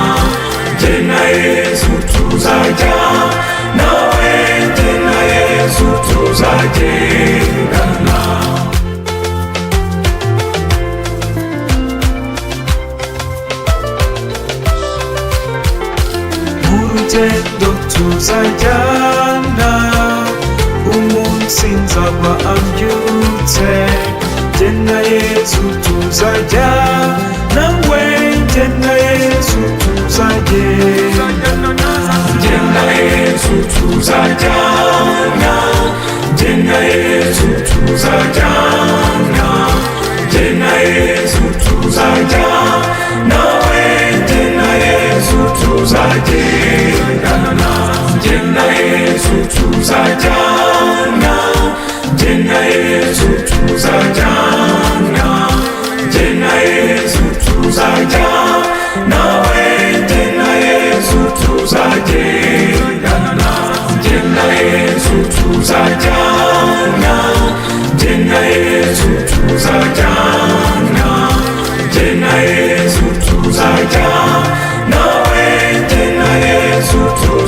jye na Yesu tuzajyana we, jye na Yesu tuzagendana. Mu rugendo tuzajyana, umunsi nzaba ambyutse, jye na Yesu tuzajyana we, jye na Yesu tuzagendana. Jye na Yesu tuzajyana, jye na Yesu tuzajyana, jye na Yesu tuzajyana we, jye na Yesu tuzagendana. Jye na Yesu tuzajyana.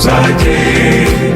Tuzagenda.